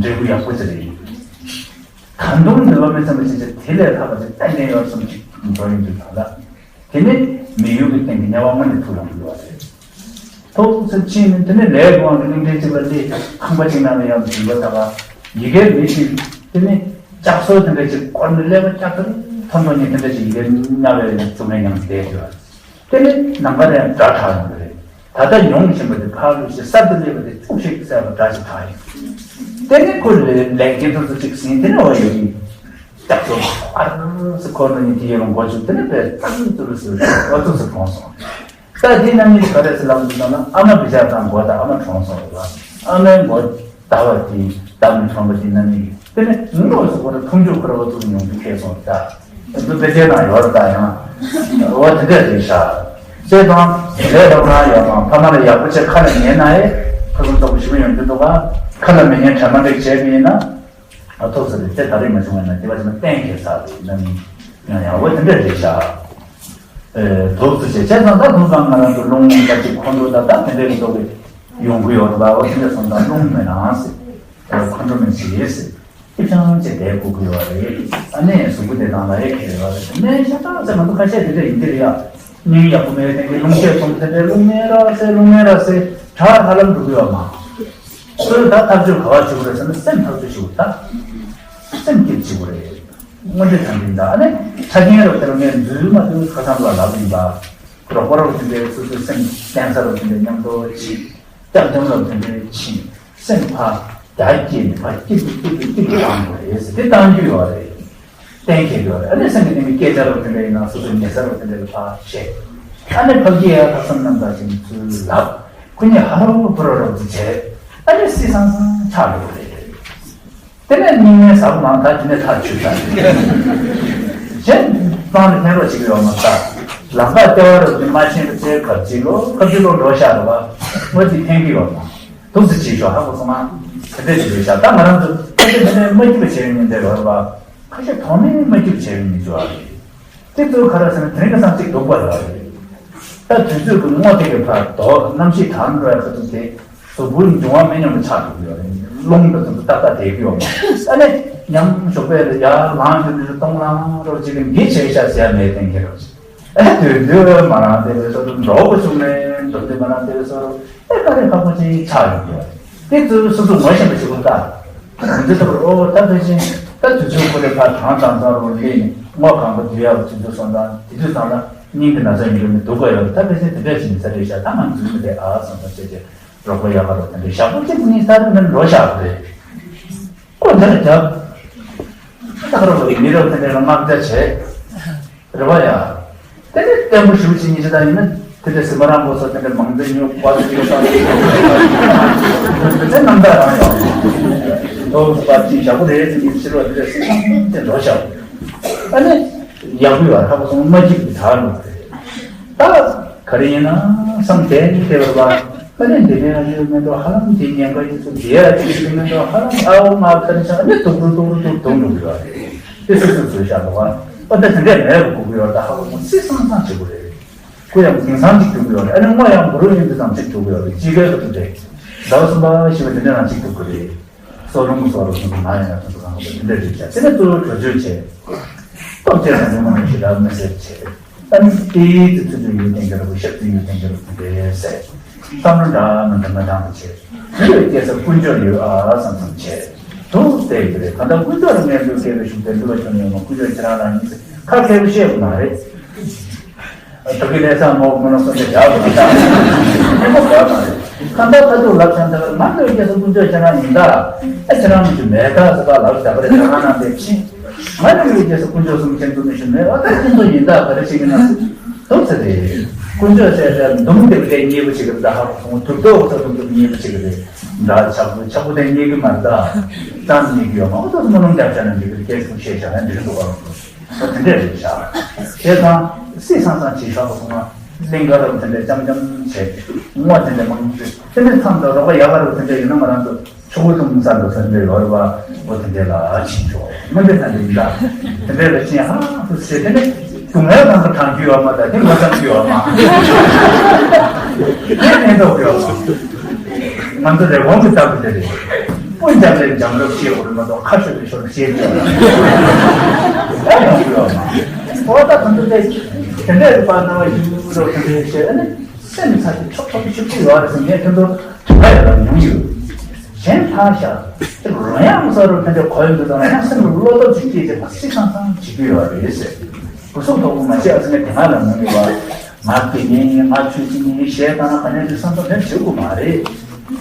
གྱི་འབྲས་བུ་ཡག་པོ་ཅིག་རེད། ད་དུང་འདོད་པ་མི་ཚིམ་པ་ཅིག་བྱས་དེ་ལས་ལྷག་པ་ཅིག་ཏན་ཏན་ཡོད་བསམ་ཅིག་འགྲོ་ཡོང་དུས་ཙང་ལ། དེ་ནི་མི་ཡུལ་གྱི་སྟེང་གི་དམྱལ་བ་ལྔ་ནས་ཐུགས་ལ་འགྱུར་བ་རེད། ཐོག་ཚུར་ཕྱིན་ནས་དེ་ནི་ལས་དགོས་ཀྱི་གླིང་ཕྲན་གཅིག་ལ་སླེབས། ཁང་པ་གཅིག་ནང་ལ་ཡང་འཛུལ་བ་ད་ག་ཡི་གེ་མི་ཞིག་དེ་ནི་ལྕགས་སོལ་དེ་འདྲ་ཅིག་བསྐོར་ནས་ཀླད་པ་ལྕགས་ཐམ་ཐམ་ཐོག་ནས་དེ་འདྲ་ཅིག་ཡི་གེ་ཉར་བའི་བཙུན་མའི་ཉམས་བསྡད་ཡོད། དེ་ནི་ནམ་མཁའ་ལ་ཡང་སྒྲ་གྲགས་ཡོང་གི་རེད། ད་ལྟ་མྱོང་བཞིན་པ་དེ་ཕར་ལུས་ཤིག་གསར་དུ་སླེབས་པ་དེ་ཅུང་ཞིག་གསལ་བ་འདྲ་ཞིག་གྲགས་ཡོང་། དེ་ནི་ཁོ་ལས་ལས་འགན་ཐུབ་ཚོད་ཅིག་ཟིན་དེ་ནི་འོ་ཡོད་ཡིན། ལྕགས་སོལ་ཨ་རུ་སི་འཁོར་ནས་ཉིན་དེ་ཡོད་མགོ་བཅུག་དེ་ནི་དཔེ་ཙག་ཙིག་ཙུ་རུ་སི་འོ་ཙུག་སི་གྲོངས་སོང་། ད་དེ་རྣམ་སྨིན་ག་རེ་སི་ལབ་འདུག་ན་ཨ་མ་བི་ཅག་དང་མགོ་ད་ཨ་མ་གྲོངས་སོང་རེད་བ། ཨ་མའི་མགོ་ད་བ་དེ་ད་མི་གྲོངས་པ་དེ་རྣམ་སྨིན་གྱི་དེ་ནི་ངོ་སོ་ཁོ་ར་མཐོང་རྒྱུ་ཁོ་ར་འོ་ཙུག་མྱོང་རྒྱུ་ཁེལ་སོང་ད། འདི་དཔེ་ཆའི་ནང་ཡོད་རེད་ད་ཡང་། འོ་དེ་འདྲ་རེད་ཤག་ཅེས་དང་ལས་རོགས་གནང་ཡོད་དང་ཕ་མ་ལ་ཡག་པོ་བྱས་ཁ་ལ་ཉན་ན་ཨེ་ཕུན་སུམ་ཚོགས་པོ་ཞིག་ཡོང་རྒྱུ་འདུག་ག་ཁ་ལ་མི་ཉན་དྲན་མ་འགྲིག་བྱས་པ་ཡིན་ན། ཨ་ཐུག་ས་རེད་དེ་ད་རེས་མ་བྱུང་བ་ན་དེ་བ་ཆ་ན་གཏན་འཁེལ་ཚར་རེད་ན་མི་ཡང་ཡང་འོ་དེ་འདྲ་རེད་ཤག་ཨེ་ཐུག་ས་བྱས་བྱས་ཙང་ད་ཐུག་ཙང་ང་རང་ཚོ་རླུང་རླུང་འདྲ་ཅིག་ཁོང་ཁྲོ་ད་ད་དེ་འདྲ་གི་ཐོག་གི་ཡོང་གི་ཡོད་རེད་པ། འོ་དེ་འདྲ་སོང་ཙང་རླུང་མེད་ནའང་སྲིད་ཁོང་ཁྲོ་མེད་ཟེར་ཡས་སྲིད། ཅིག་ཅང་ཅིག་བསྡད་དགོས་ཀྱི་ཡོད་རེད། ཨ་ནེ་གཟུགས་པོ་བདེ་ཐང་ལ་ཡ་ཁེལ་ཡོད་རེད། ནས་ཤ་སྟག་ཚེ་ང་ཚོ་ཁ་ཤས་དེ་འདྲ་ཡིན་གྱི་རེད་ཡ། སྙིང་ཡག་པོ་མེད་དེ་གི་རླུང་ཤས་སོང་དེ་འདྲའི་རླུང་མེད་ར་ཟེར་རླུང་མེད་ར་ཟེར་དྲག་ཧ་ལམ་འགྲོ་གི་ཡོད་མ། སོས་ད་ཐག་གཅོད་ག་བ་བྱེད་དགོས་རེད་ཟེར་ན་སེམས་ཐག་གཅོད་བྱེད་དགོས་ད། སེམས་སྐྱིད་བྱེད་དགོས་རེད། དངོས་འབྲེལ་དང་འདི་འདྲ་ཨ་ནེ་ཆ་རྐྱེན་རོགས་དེ་རུ་ངས་འཛུལ་མ་འཛུལ་ཁ་སང་ལ་ལབ་ཡིན་པ། རོགས་པ་རོགས་དེ་འདྲའི་སོ་སོའི་སེམས་བརྟན་ས་རོགས་དེ་འདྲའི་མཉམ་དུ་བྱེད། སྐྱབས་སྦྱོང་རོགས་དེ་འདྲའི་ཕྱིན། སེམས་ཕར་རྒྱ་སྐྱེད་ནས་ཕར་སྐྱིད་སྡུག་སྐྱིད་སྡུག་སྐྱིད་སྡུག་བཏང་དགོས་རེད་ཟེར་དེ་བཏང་རྒྱུ་ཡོད་རེད། གཏན་འཁེལ་ཡོད་རེད། ཨ་ནི་སེམས་ཀྱི་གཏིང་གི་སྐད་ཆ་རོགས་དེ་འདྲ་ཡིན་ན་སོ་སོའི་ཉེ་ས་རོགས་དེ་འདྲ་ལ་ཕར་བཤད། ཨ་ནི་ཕ་གི་ཡ་ལྷག་བསམ་རྣམ་དག་ཅིག་ཚུར་ལབ། ཁོ་གཉིས་ཧ་རོ་བུ་རོ་རོགས་ཀྱི་བྱས། ཨ་ནི་སི་སང་སང་ཆགས་འགྲོ་གི་རེད། དེ་ནས་སྙིང་ནད་ཟབ་མང་ད་དེ་ནས་ཐག་ཆོད་ཚར་རེད། གཞན་གཙང་ལ་ཕན་རོགས་བྱེད་ཀྱི་ཡོད་མ་རེད། ལམ་ཁ་ལྟེ་བ་རོགས་ཀྱི་མ་ཤེས་པ་ཚེ་གབ་ཅིག་ལོ་གབ་ཅིག་ལོ་འགྲོ་ཤག་རེད་བ། ཨོ་དེ་ཕན་གྱི་ཡོད་མ། འདུག་སེ་བྱེད་ཤོག་ཧ་གོ་སོང་ང་། དེ་འདྲ་ཞིག་རེད་ཤག་ད་ང་རང་ཚོ་ཁ་ཤས་དེ་ནས་མ་སྐྱིད་པ་བྱས་ཡོང་མཁན་དེ་རེད་བ། ཁ་ཤས་དོ་ནས་མ་སྐྱིད་པ་བྱས་ཡོང་མཁན་ཅིག་ཡོད་རེད། དེ་ཚོ་ག་རེ་ཟེར་ན་དེ་རིང་ཁ་སང་གཅིག་སྡུག་པ་རེད། ད་དུས་ཚོད་ཀྱི་སྔོ་དེ་གི་ཕར་དོ་གནམ་གཤིས་གྲང་འགྲོ་ཡ་ཁ་ཐུག་དེ་གཟུགས་པོའི་འབྱུང་བ་མི་ཉམས་པ་ཆགས་ཐུབ་ཀྱི་ཡོད་རེད། རླུང་དང་དུ་ཏག་ཏག་བསྡད་ཀྱི་ཡོད་མ་རེད། ཨ་ནི་ཉམས་ཞོགས་པའི་ལ་ཡར་ལངས་རྒྱུ་དེ་ཚོ་གཏོང་ལངས་རོགས་བྱེད་ཀྱི་འདི་བྱས་ཤག་ཟེར་ཡ་མེད་གཏན་འཁེལ་རོགས་བྱེད། ཨ་དུས་དུས་མ་རང་དེ་ལས་སོ་སོ་འགྲོ་དགོས་བྱུང་ནས་ འགྲོ་འདོད་མ་རང་དེ་བས་སོ་རོ་ཨེ་དཀའ་ལས་ཁག་པོ་ཅིག་ཆགས་ཡོང་གི་ཡོད་རེད། དེ་ཚོ་སོ་སོ་ངོ་ཤེས་པ་ཞིག་དགོས་ད། འདི་ལྟ་བུར་ཨོ་ད་ཕལ་ཆེར་ད་དུས་ཚོད་ཁོ་རེ་ཕར་གང་དང་ཚང་རུ་སླེབས་ནས་སྔོ་གང་པོ་དུས་ཡག་དུས་ཚོད་སོང་ཙང་དེ་དུས་ཚང་ལ་སྙིང་གི་ན་ཚ་ཡིན་རུང་ནས་སྡུག་ག་ཡོད་རེད། ད་ཕལ་ཆེར་དེ་འདྲ་ཞིག་ནས་ཚ་དྲོད་བཞག་ད་ང་འཛུལ་མི་བསྡད་ཨ་བསམ་བསམ་བྱས་བྱས་རོགས་པ་ཡག་ག་རོགས་དེ་འདྲའི་ཞག་པོ་གཅིག་གཉིས་ལྟར་ནས་འགྲོ་བཞག་རེད། ཁོ་འདི་ལ་རྒྱབ། ད་ག་རོགས་མི་རབས་དེ་འདྲ་ལ་དམག་རྒྱག་བྱས། རེད་བ་ཡ། དེ་ནས་བརྟན་པོ་ཞུ་བྱེད་ཉིན་ཅི་ད་ཡིན་ན་དེ་འདྲ་སེམས་པ་རང་པོ་སོ་དེ་འདྲ་མང་ཚེ་ཉོ་བ་དེ་འདྲ་ས་དེ་རྣམ་དག་རང་ཡོད། དོ་པ་ཅིག་བཞག་པོ་རེད་ཟེར་གྱི་ཕྱི་རོལ་དེ་འདྲ་སེམས་ཅན་དེ་འགྲོ་བཞག་ཨ་ནི་ཡག་པོ་ཡོད་ཧ་གོ་སོང་མ་གཅིག་གི་ད་ལུག་རེད། ད་ག་རེ་ཡིན་ན་བསམ་དེ་ནི་དེ་བར་བ་ཨ་ནི་འདི་ནས་ཡང་ཡོད་མེད་དོ་ཧ་ལམ་དེ་ཉེན་ཁ་ཡིན་ཚུལ་དེ་ཡ་ཅིག་ཡོད་མེད་དོ་ཧ་ལམ་ཨ་འོ་ང་ག་རེ་བྱ་ཨ་ནི་དུག་རུ་དུག་རུ་དུག་དུག་འགྲོ་གི་ཡོད་རེད། དེ་སོ་སོས་བཟོས་བཞག་འདུག་ཨ། ཨ་ད་དེ་འདྲས་མེད་པ་དགོས་ཀྱི་ཡོད་ད་ཧ་གོ་སོང་སྲིད་སང་སང་བྱེད་དགོས་རེད། ཁོ་ཡང་དེང་སང་གཅིག་གྱུར་གྱི་ཡོད་རེད། ཨ་ནི་སྔོ་ཡང་འབུ་རུ་ཡིན་དུས་ཙམ་གཅིག་གྱུར་གྱི་ཡོད་རེད། དཔྱིད་ཀའི་སྐབས་དུ་དེ་ཟླ་བ་གསུམ་པ་བཞི་པ་དེ་འདྲ་རང་གཅིག་གྱུར་གྱི་རེད། སོག་རླུང་གི་སོག་རུ་གསུམ་གྱི་ནང་ཡང་ཡང་དུ་གང་གི་དེ་འདྲ་རེད་བྱ་དེ་ནས་གཙོ་བོ་བྲོས་བྱོལ་བྱས། སྟོབས་ཆེ་ས་ནས་མ་ནས་ཞེ་དྲག་མི་སེར་བྱས། ཨ་ནི་དེའི་དུས་ཚོད་དུ་ཡོད་ཐེངས་ཀྱི་རུ་ཞབས་ཏུ་ཡོད་ཐེངས་ཀྱི་རུ་དེ་འདྲའི་སེ། བསམ་བློ་འདྲ་མི་འདྲ་མ་འདྲ་མ་བྱས། དུས་སྐྱེ་ས་དཀོན་མཆོག་ཡོད་ཨ་བསམ་བསམ་བྱས། དུ་བལྟས་ཡོད་རེད། གང་ལྟར་དཀོན་མཆོག་ལ་ངས་འདུག་སྐྱེ་བའི་གཞུང་དེ་འདུལ་བ་ཆོས་ཉིད་མ་དཀོན་མཆོག་ཁྱེད་རང་རང་ཉིད་ཁ་མཁས་པོ་བཤད་དགོས་མ་རེད། ད་གི་ལས་བཟང་མོ་མི་ལོ་སོ་དེ་རྒྱག་དགོས་ད། མི་མོ་དགོས་མ་རེད། གང་ལྟར་ཁ་ཐུག་ལབ་བྱང་ད་ང་འདུག་སྐྱེ་ས་དཀོན་མཆོག་ཁྱེད་རང་ཡིན་ད། ཨ་ཁྱེད་རང་མི་ཞུ་མེད་ད་ཟེར་ད་ལབ་བྱ་བ་རེད། ད་ང་རང་དེ་ཕྱིན། ང་ནི་ཡོད་རྒྱལ་སྲས་དཀོན་མཆོག་གསུམ་མཁྱེན་ཚུལ་མི་ཞུ་མེད་པ་ད་ཁྱེད་ཚོ་ཡིན་ད་ག་རེ་བྱེད་ཀྱི་ན། དུག་ཚེ་རེད། དཀོན་མཆོག་ཟེར་ཏེ་འདུམ་སྟེ་བསྡད་མཉེས་པོ་བྱེད་ཀྱི་རེད་ད་ཧ་གོ་སོང་དུག་ཏོག་ཚ་དུག་ཏོག་མཉེས་པོ་བྱེད་ཀྱི་རེད། འདྲ་ཆག་པོ་ཆག་པོ་དེ་མཉེས་ཀྱི་མ་རེད་ད། ཙམ་མཉེས་ཀྱི་ཡོད་མ་འོ་ཏོག་ཙམ་མ་ལུང་རྒྱབ་བྱ་ན་འགྲིག་གི་རེད། སྐད་ཆུང་བཤད་བྱ་ན་འགྲིག་གི་འདུག་བ། ད་དེ་འདྲས་རེད་བྱ། བྱས་ཙང་སྲིད་སང་སང་བྱེད་ཤག་གོ་སོང་ང་། གླིང་ག་རབ་དེ་འདྲས་ཅམ་ཅམ་བྱས། སྔོ་དེ་འདྲས་མང་པོ་བྱས་དེ་འདྲས་མཚམས་དང་རོགས་པ་ཡག་ག་རབ་དེ་འདྲས་ཡོད་ན་ང་རང་ཚོ། ཕྱུག་པོ་ཐུང་ས་འགྲོ་ས་འདྲ་ཡོད་རེད་བ། འོ་དེ་འདྲ་ལ་ཕྱིན་ཆོག་མི་འདྲ་ས་འདྲ་ཡིན་ད། དེ་འདྲ་ལ་ཕྱིན་ཧང་དུ་ཟེར་དེ་ནི་སྒྲུང་ལས་ནང་དུ་དྲང་རྒྱུ་ཡོད་མ་ད་དེ་ངོ་ཚ་རྒྱུ་ཡོད་མ། དེ་ནས་འདོགས་ཡོད་མ། ང་ཚོ་རེ་བོང་གི་ལྟ་བུ་དེ་རེད། སྤུན་ཀྱང་ལས་འཇམ་རབ་ཤེས་འོ་རེད་མ་གཏོགས་ཁ་ཤོད་དུ་ཤོར་ཤེས་རྒྱུ་ཡོད་མ། ད་ཡོང་རྒྱུ་ཡོད་མ། འོ་ད་དེ་ཚོ་དེ་དེ་འདྲ་རེད་པ་ན་བ་ཞིག་འདུག་དེ་འདྲ་བཤད་ཨ་ནི། སེམས་ཚ་གི་ཆོག་ཆོག་གི་ཆུབ་ཀྱི་ཡོད་རེད་ཟེར་ངས་ཁྱོད་ཚོ་དུ་བ་ཡོད་ལ་མྱོང་ཡོད། གཞན་ཕར་བཞག་དེ་རོལ་དབྱངས་ས་རུ་ཕན་ཚུན་གོ་ཡོང་དུས་ཙམ་ལ་ཡང་སེམས་ལ་བློ་སྟོབས་ཅིག་སྐྱེས་ཏེ་ཕར་སྲིད་སང་སང་བྱེད་ཀྱི་ཡོད་རེད་ཟེར། སྐུ་གཟུགས་མཐོ་པོ་མ་བྱས་ཨ་ཙི་ངས་དེ་སྔ་ལ་མྱོང་ཡོད་པ། ང་དགེ་རྒན་ཡིན་ང་ཆོས་སྲིད་ཡིན་ཞེས་དང་ག་ནས་དུས་བསམ་བློ་ནས་བྱེད་དགོས་མ་རེད།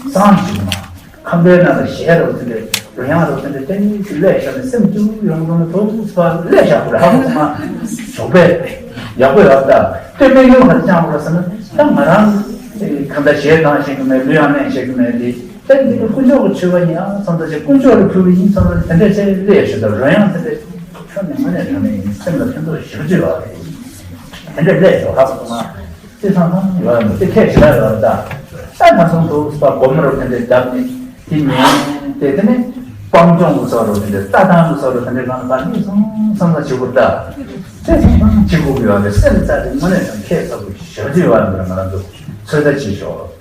གཙང་བྱེད་དགོས་མ། ཁང་པའི་ནང་ལ་ཞལ་རོ་ཚུལ་ལས་རོལ་དབྱངས་རོ་ཚུལ་ལས་ཏན་ཏན་ཅིག་ལས་བཞག་ནས་སེམས་སྐྱོ་བོ་ཡོང་དུས་ཐོག་ཚུགས་པ་ལས་བཞག་དགོས་རེད། ཧ་གོ་སོང་ང་། ཞོགས་པས་ཡག་པོ་ཡོད་ད། སྟོད་སྨད་གཡོན་ག་རེ་བཅངས་དགོས་རེད་ཟེར་ན་ད་ང་རང་གང་ལྟར་ཞལ་གང་བཞེངས་གི་མེད། ལུས་ཡང་ལེན་བྱེད་གི་མེད་དེ། ད་འདི་ནི་དཀོན་མཆོག་གི་མཆོད་པ་ཡིན་ཨ་བསམ་ད་ཅིག་དཀོན་མཆོག་ལ་ཕུལ་བ་ཡིན་བསམ་ད་དེ་འདྲས་ཚེ་ལས་བཞག་ད་རོལ་དབྱངས་དེ་འདྲས་ཁྱོན་ནས་དངོས་གནས་དྲང་གནས་ཡིན་སེམས་ལ་ཕན་ཐོགས་ཞེ་པོ་ཅིག་ཡོད་རེད། དེ་འདྲས་ལས་ཞོག་ཧ་གོ་སོང་ང་། དེ་ཚང་ཚང་ཡོད་མི་དེ་ཁས་ཞེ་དྲག་ཡོད་རེད་ད། ད་ད་སོང་དུ་ས་སྒོམ་རབ་དེ་འདྲའི་བརྒྱབ་ནས་དེ་ཉན་དེ་དེ་ནས་སྤང་སྦྱོང་གི་ས་རུ་དེ་འདྲའི་ལྟ་སྟངས་གི་ས་རུ་དེ་འདྲའི་གང་ལ་ཕར་ནས་སོང་བསམ་ས་བྱེད་དགོས་ད། དེ་ཚང་ཚང་བྱེད་དགོས་ཀྱི་ཡོད་རེད། སེམས་རྩ་དེ་དངོས་གནས་དྲང་ཁས་ཚ་པོ་ཞེ་པོ་ཅིག་ཡོད་རེད། ང་རང་ཚོ་ཚོད་ལྟ་བྱེད་ཤོག